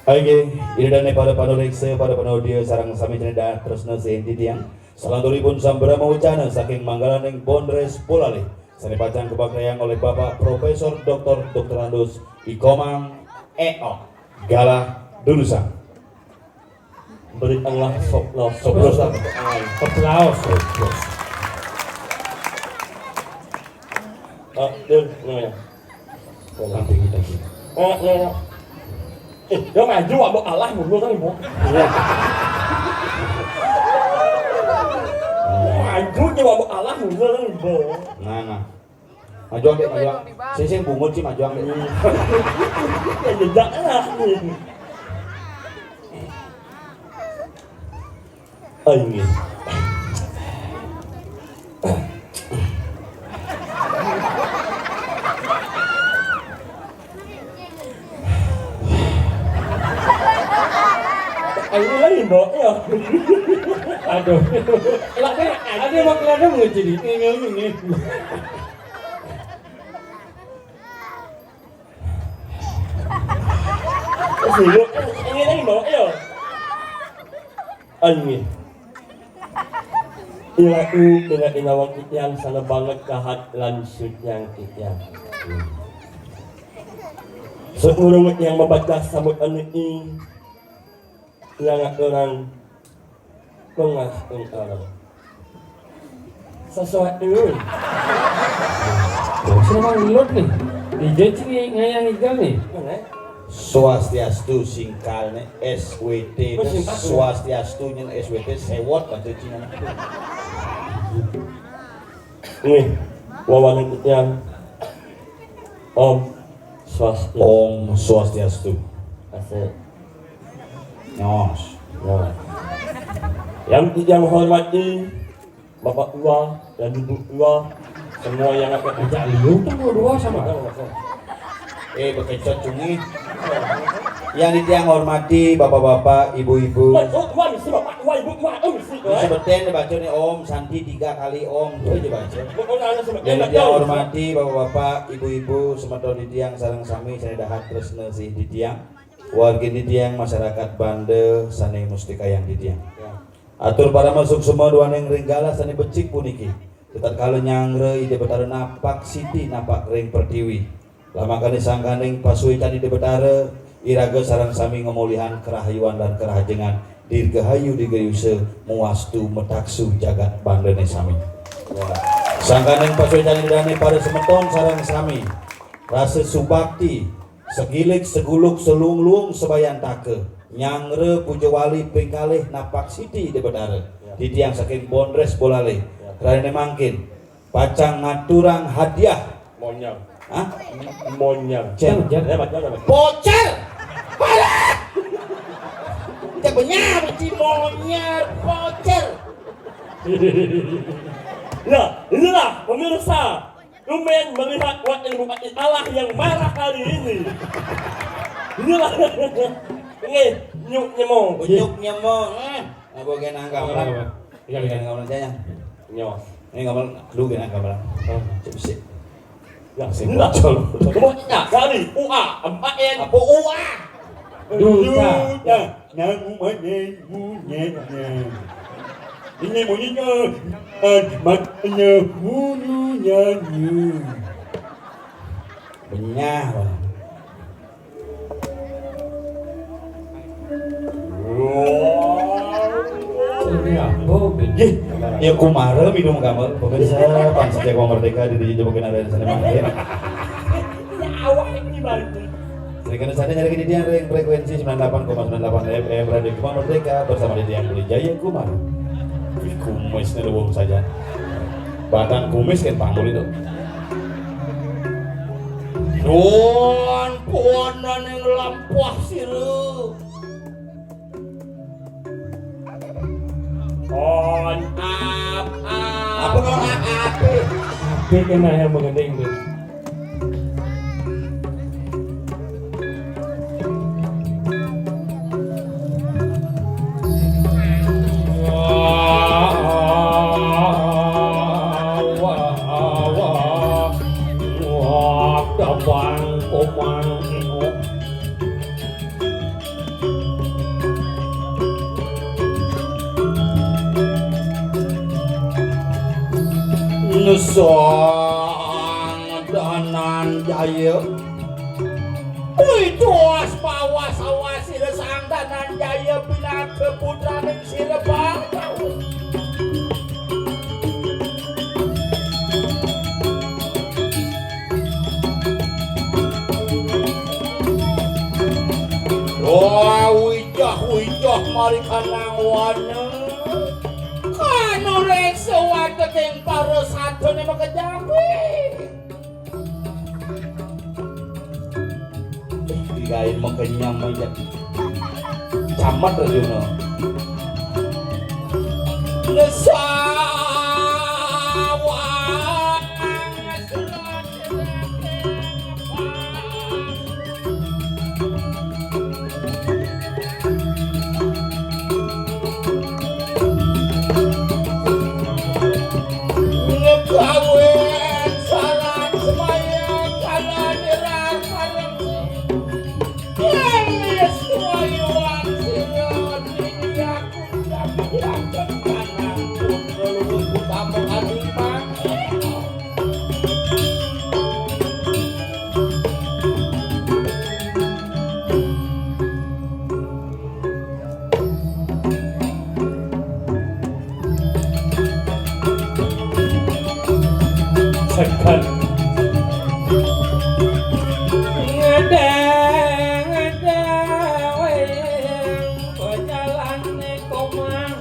Oke, ini dan pada panurik se pada panaudio sarang sami cendak terus nasi titiang. Salanturnipun sambrama ucana saking manggalaning Bondres Bolale sane pacang kapakrayang oleh Bapak Profesor Doktor Doktorandus I Komang Eko. Galah durusang. Beri tengah soplos. Soplos apa? Ai. Soplos. Soplos. Oh, Dul, namanya. Kang tinggi tadi. Oh, oh. Eh, ya maju abah Allah mundur kan, Ibu. Iya. Maju ya abah Allah mundur kan, Ibu. Nah, nah. Maju, Dek, maju. Sing, sing bungut sih maju, Dek. Ya, jejak lah. Aing. Aing lain, Bo, ya. Aduh. Lah, kan ada yang mau kelihatan nggak jadi? Ini, ini, ini. Terus dulu, kan ini lain, Bo, ya. Aing. Ilaku dengan inawang titiang sana banget kahat lan suciang titiang. Seurung yang membaca sabut anu i, yang orang pengah engkara. Sesuatu. Sama ngelut nih. Di J C nih ngayang igal nih. Mana? Swastiastu singkalne S W T. Oh, singkat. Swastiastu nyen S W T sewot baca Cina. Nih, wawanan yang Om Swastiastu. Om Swastiastu. Asik. Nyos. Nah. Yang yang hormati Bapak Tua dan Ibu Tua, semua yang akan ajak liu tuh dua sama. Eh, bekecot cungi. Yang ditiang hormati bapak-bapak, ibu-ibu. Tua, tua, misi Bapak Tua, Ibu Tua, oh, misi Tua. Sebutin dibaca nih Om Santi tiga kali Om. Itu aja baca. Pokoknya ada sebutin. Yang ditiang hormati bapak-bapak, ibu-ibu, semeton ditiang sareng sami saya dahat tresna sih ditiang. Wargi ditiang masyarakat Banda sane mustika yang ditiang. Ya. Atur para masuk semua duaning ringgala sane becik puniki. Tetat kala nyanggra Ida Betara napak siti napak ring pertiwi. Lamakane sangkaning pasuecan Ida Betara, iraga sareng sami ngemulihan kerahayuan lan kerahajengan, dirgahayu digayusa, muastu metaksu jagat bandane sami. Sangkaning pasuecan Idane para semeton sareng sami, rasa subakti, segilik, seguluk, selungluung, sebayantaka, nyanggra puja wali ping kalih napak siti Ida Betara. Ya. Titiang saking Bondres Bolale. Ya. Rahina mangkin, pacang ngaturang hadiah. Monyar. Hah? Monyar. Cel. Jar, jar. Ya, Pak, jar, Pak. Pocer! Parah! Cek benyar, ci monyar, pocer! Nah, inilah pemirsa. Tumben melihat wakil bupati Allah yang marah hari ini. Inilah. Nggih, nyuk nyemo. Nyuk nyemo. Eh, apa kena gamelan? Iya, iya. Kena gamelan saya. Nyos. Ini gamelan, lu kena gamelan. Oh. Cek sih. Ya, sing bocor. Coba kita dari U A, empat N. Apa U A? Duta. Duta. Nang umane munyanya. Ini munyanya. Matanya munyanya. Benyah, Bang. Ini apa, Ben? Nggih, ya kumara minum gamelan, pemirsa, pan sejak Merdeka di Didi Jobokin ada di sana, Bang. Ya, awak ini, Bang. Rekan saya nyari di tiang ring frekuensi sembilan delapan koma sembilan delapan F M Radio Gema Merdeka bersama di tiang Beli Jaya Kumar. Wih, kumisnya doang saja. Batang kumis kan panggul itu. Nuan puanan yang lampah siru. On up, up. Apa kau up, up? Apa kena yang mengending tu? Sang Dananjaya. Wih, tuas pawas awas ira Sang Dananjaya pinaka putraning sira Balawa. Ari kanang wana. Kanu reksa wateking para sadane makejawi. Digawe makenyang mayat. Camat Arjuna. Ngesawa. Ngegawen salat semaya kalane rakareng. Yen wis wayuan sira diyaku dadi raket kanang putra luwih utama katimbang. Seger. Ngedeng, ngedeng, wayang bocalane komang.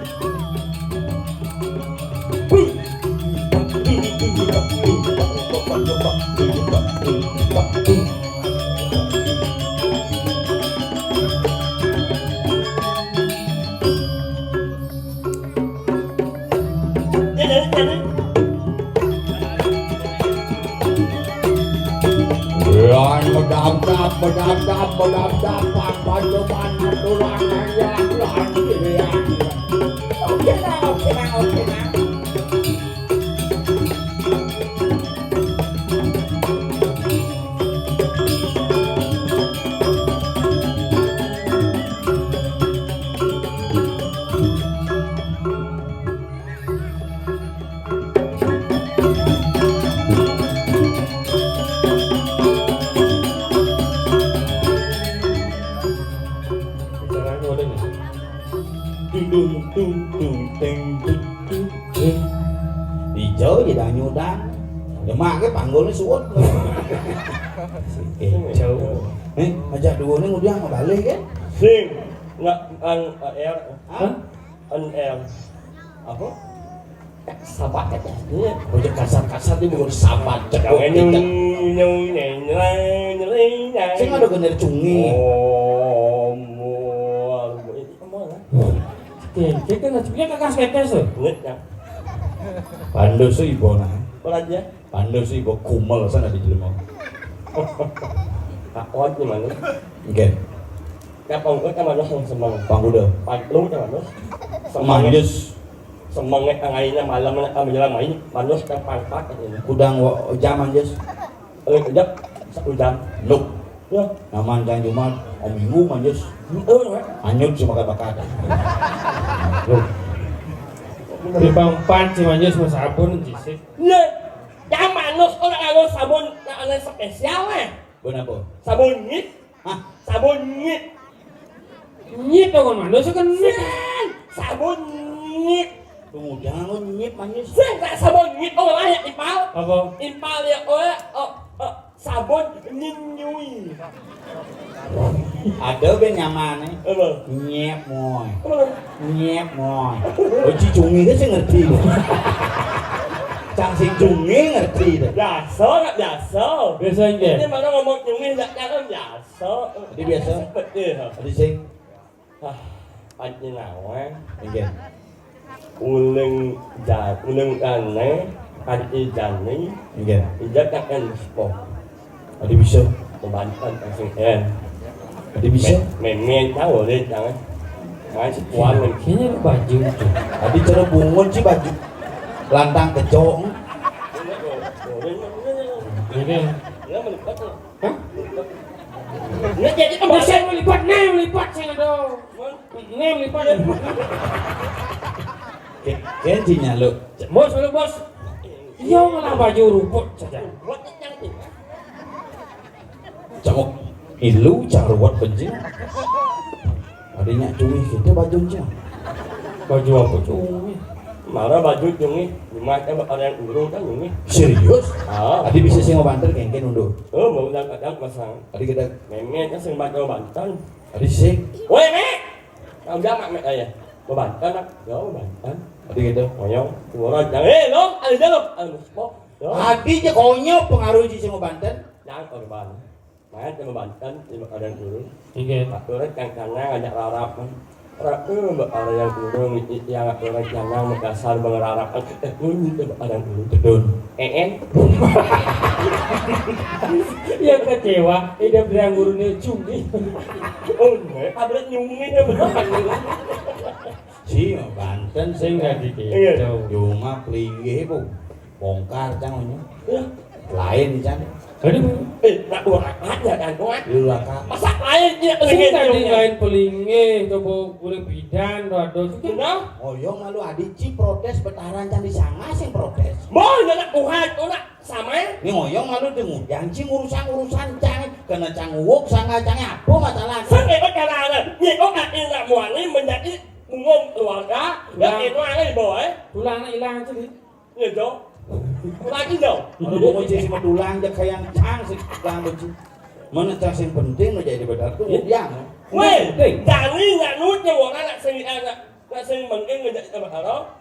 Lan medap-dap, medap-dap, medap-dap, pang pancoban tulang ayam lan pilihan. Oke, Bang, oke, Bang, oke, Bang. Caranya udah nih. Dung, dung, dung, dung, teng, dung, dung, dung. Ijo ya dang nyudang. Demak ke panggulnya suwet. Ijo. Eh, aja dua ini udah ngebalik ya. Sing, nggak, an, er. Hah? An, er. Apa? Sahabat katanya. Iya. Udah kasar-kasar dia bukan sahabat. Cek yang ini, ini, ini, ini, ini, ini. Sing ada bener cungi. Oh, mau, mau, mau, mau. Oke, kita nggak sebenarnya kakak skeptis tuh. Ingat ya. Pandu sih ibu nah. Apa aja? Pandu sih ibu kumel sana di jelema. Takut gimana? Oke. Ya pangkut kan manusia yang semang. Pangkuda. Pangkut kan manusia. Semang. Manjus. Semang nek tangaina malam nek kami jalan main, manusia kan pangkat katanya. Kudang wa-, jam manjus. Eh, jam satu jam. Nuk. Ya. Naman kan Jumat, om minggu manjus. Heeh, weh. Anyut cuma kata-kata. Loh. Timbang pan si manjus mas sabun cisik. Nah, zaman nu orang nganggo sabun, nah, anu spesial, weh. Sabun apa? Sabun nyit. Hah? Sabun nyit. Nyit dong, mana sih kan nyit? Sen, sabun nyit. Tunggu, jangan lu nyit, manjus. Sen, tak sabun nyit, oh, lah ya, impal. Apa? Impal ya, oh, oh, oh, sabun nyinyui. Ada be nyaman, eh. Apa? Nyep, moy. Apa? Nyep, moy. Oh, cicungi ke sih ngerti. Cang sing cungi ngerti deh. Biasa, nggak biasa. Biasa aja. Ini mana ngomong cungi, nggak nyangka biasa. Jadi biasa. Betul. Jadi sing. Ah, anjing naon? Inggih. Uling ja-, uling aneh, anti jani. Inggih. Ijak akan spok. Adi bisa. Pembantan langsung en. Adi bisa. Me-, memen tahu deh, jangan. Main sepuan. Kayaknya lu baju tuh. Adi cara bungun sih baju. Lantang kecok. Ini. Ya, melipat tuh. Hah? Ini jadi bisa melipat, nih melipat sih ada. Ini melipat. Ke-, kenci nyaluk. Bos, lu bos. Iya, malah baju rumput saja. Cangok ilu, cang ruwet benci. Adanya cumi kita baju cang. Baju apa cumi? Mara baju cumi, lima ada yang urung kan cumi. Serius? Ah. Adi bisa sih mau banter kengken undur. Oh, mau udah kadang pasang. Adi kita. Memangnya sing bantu bantan. Adi sih. Woi, Mek. Udah, Mak, Mak, aja. Beban, kan, Mak? Ya, beban, kan? Tapi gitu, monyong, ngorot, jangan, eh, lo, ada jalur, ada muspok, lo. Hati aja konyol pengaruh sih sama Banten. Jangan korban. Main sama Banten, sama ada yang turun. Iya. Pak Turun kan karena ngajak rarap, kan. Rarap tuh, Mbak, ada yang turun, yang orang jangan Makassar, Bang, rarap, kan. Eh, bunyi tuh, Mbak, ada yang turun. Betul. Eh, eh. Ya kecewa, hidup yang gurune cumi. Oh, enggak, tablet nyumi ya, bener. Si Banten sing dadi gitu. Iya. Cuma pelinggih, Bu. Bongkar, Cang, ini. Iya. Lain, Cang. Aduh. Eh, nak buat apa aja, kan, Tuan? Lu lah, Kak. Masa lain dia sing pelinggih tadi nyumi? Lain pelinggih, coba kulit bidan, tuh, aduh. Benar? Oh, yo, malu adi, Ci, protes betaran, Cang, di sana sing protes. Boh, ya, nak buat, tuh, nak. Sama. Ini ngoyong malu dengu. Yang cing urusan-urusan cang. Kena cang uwuk, sangga cang apa masalah? Sing hebat karena nyeko kaki nak muani menjadi umum keluarga. Ya, nah. Itu aneh, boy. Tulang nak hilang aja, di. Iya, Jo. Lagi, Jo. Kalau gua mau cing sama tulang, dia kayak yang cang sih, tulang, Ci. Mana cang sing penting, mau jadi benar tuh, iya. Yang. Weh, penting. Jangan nggak nunya, wong anak sing, anak, anak sing penting, ngejak sama karo.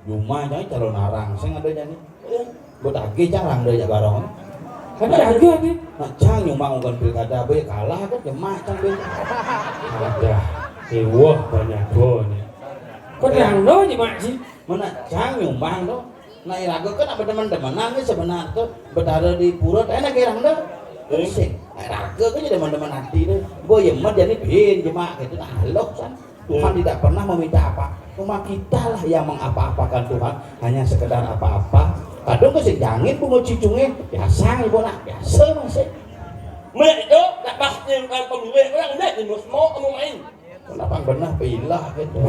Cuma aja calon arang, sing ada aja nih. Iya. Buat agi carang dari barong. Tapi agi, agi. Nah, cang nyumbang bukan pilkada, be kalah kan, ya mak cang be. Ada. Iwah banyak banget. Kok terang doang nih, Mak, sih? Mana cang nyumbang tuh? Nah, iraga kan apa teman-teman nangis sebenarnya tuh, betara di pura, enak gerang tuh. Terus sih, nah, iraga kan jadi teman-teman hati tuh. Boy, ya, mat jadi bin, jemak gitu, nah, lo kan. Tuhan tidak pernah meminta apa. Cuma kitalah yang mengapa-apakan Tuhan, hanya sekedar apa-apa. Kadang ke si jangin bunga cicungnya, biasa ibu nak, biasa masih. Mek itu, tak pasti bukan pemilih orang, enggak, di musmo kamu main. Kenapa benar pilah gitu?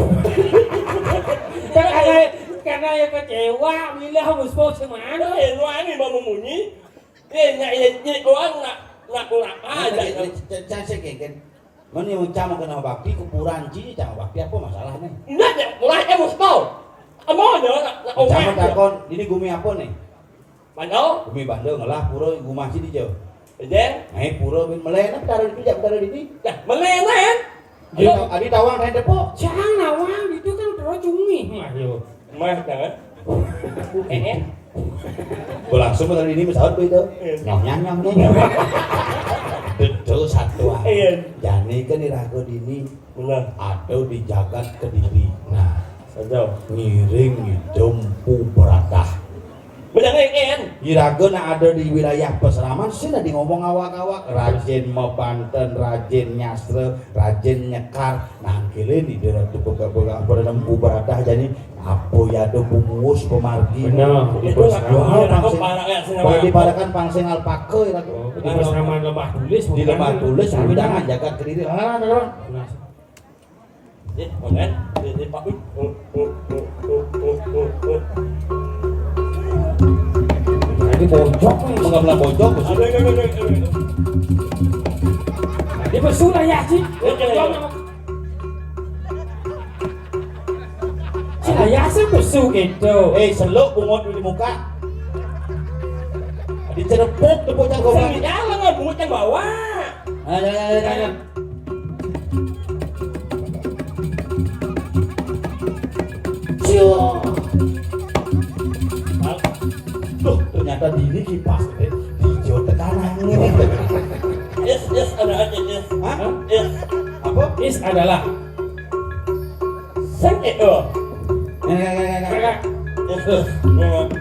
Karena, karena ya kecewa, milah musmo semana. Eh, lu ini mau memunyi. Eh, nyak, nyak, nyak, orang nak, nak kurang aja. Nah, ini, ini, c-, c-, saya kayak gini. Mana yang cama kena bakti, kuburan cini cama bakti, apa masalahnya? Enggak, ya, mulai emosional. Amo ada nak, nak. Cama orang takon, ini gumi apa nih? Bandel? Gumi bandel, ngelah pura gumah sini jauh. Ejeng? Naik pura bin melen, apa taruh di pijak, taruh di sini? Dah, melen kan? Adi, iya. Tahu, adi tawang saya tepuk. Jangan nawang, itu kan terus cumi. Ayo. Mah, jangan. Eh, eh. Gua langsung tadi ini pesawat gua itu. Iya. Nyong, nyong, nyong, nyong. Betul satu. Iya. Jani kan dirago dini. Benar. Ada di jagat Kediri. Nah, saja. Ngiring itu Mpu Beradah. Benar, eh, eh. Iraga nak ada di wilayah Pasraman, sih nak di ngomong awak-awak. Rajin mabanten, rajin nyastra, rajin nyekar. Nah, kini di daerah tu buka-buka, apa nama, Mpu Beradah jadi apa ya ada bungus pemargi. Benar. Di itu Pasraman, nggak tahu, pangsing, apa, para, ya, sing, kalau apa? Di Parakan pangsing alpaka ya, oh, di Pasraman Lebah Tulis, di bukan? Lebah Tulis, Benar. Jangan jagat Kediri. Ah, benar. Nah. Eh, bukan? Eh, eh, Pak. Nah, ini bojok nih. Bukan belah bojok, Bos. Aduh, aduh, aduh, aduh, aduh. Nah, dia bersulah ya, sih. Oke, oke. Cina ya sih besu gitu. Eh, seluk bungut di muka. Dicerepuk tepuk cangkok. Sing jalan lah bungut yang bawa. Ayo, ayo, ayo, ayo. Cium. Tuh, ternyata dini kipas gede. Hijau tekanan ini. Is, is, ada aja, is. Hah? Is. Apa? Is adalah. Sing itu. Enggak, enggak, enggak, enggak. Enggak. Is, is. Enggak.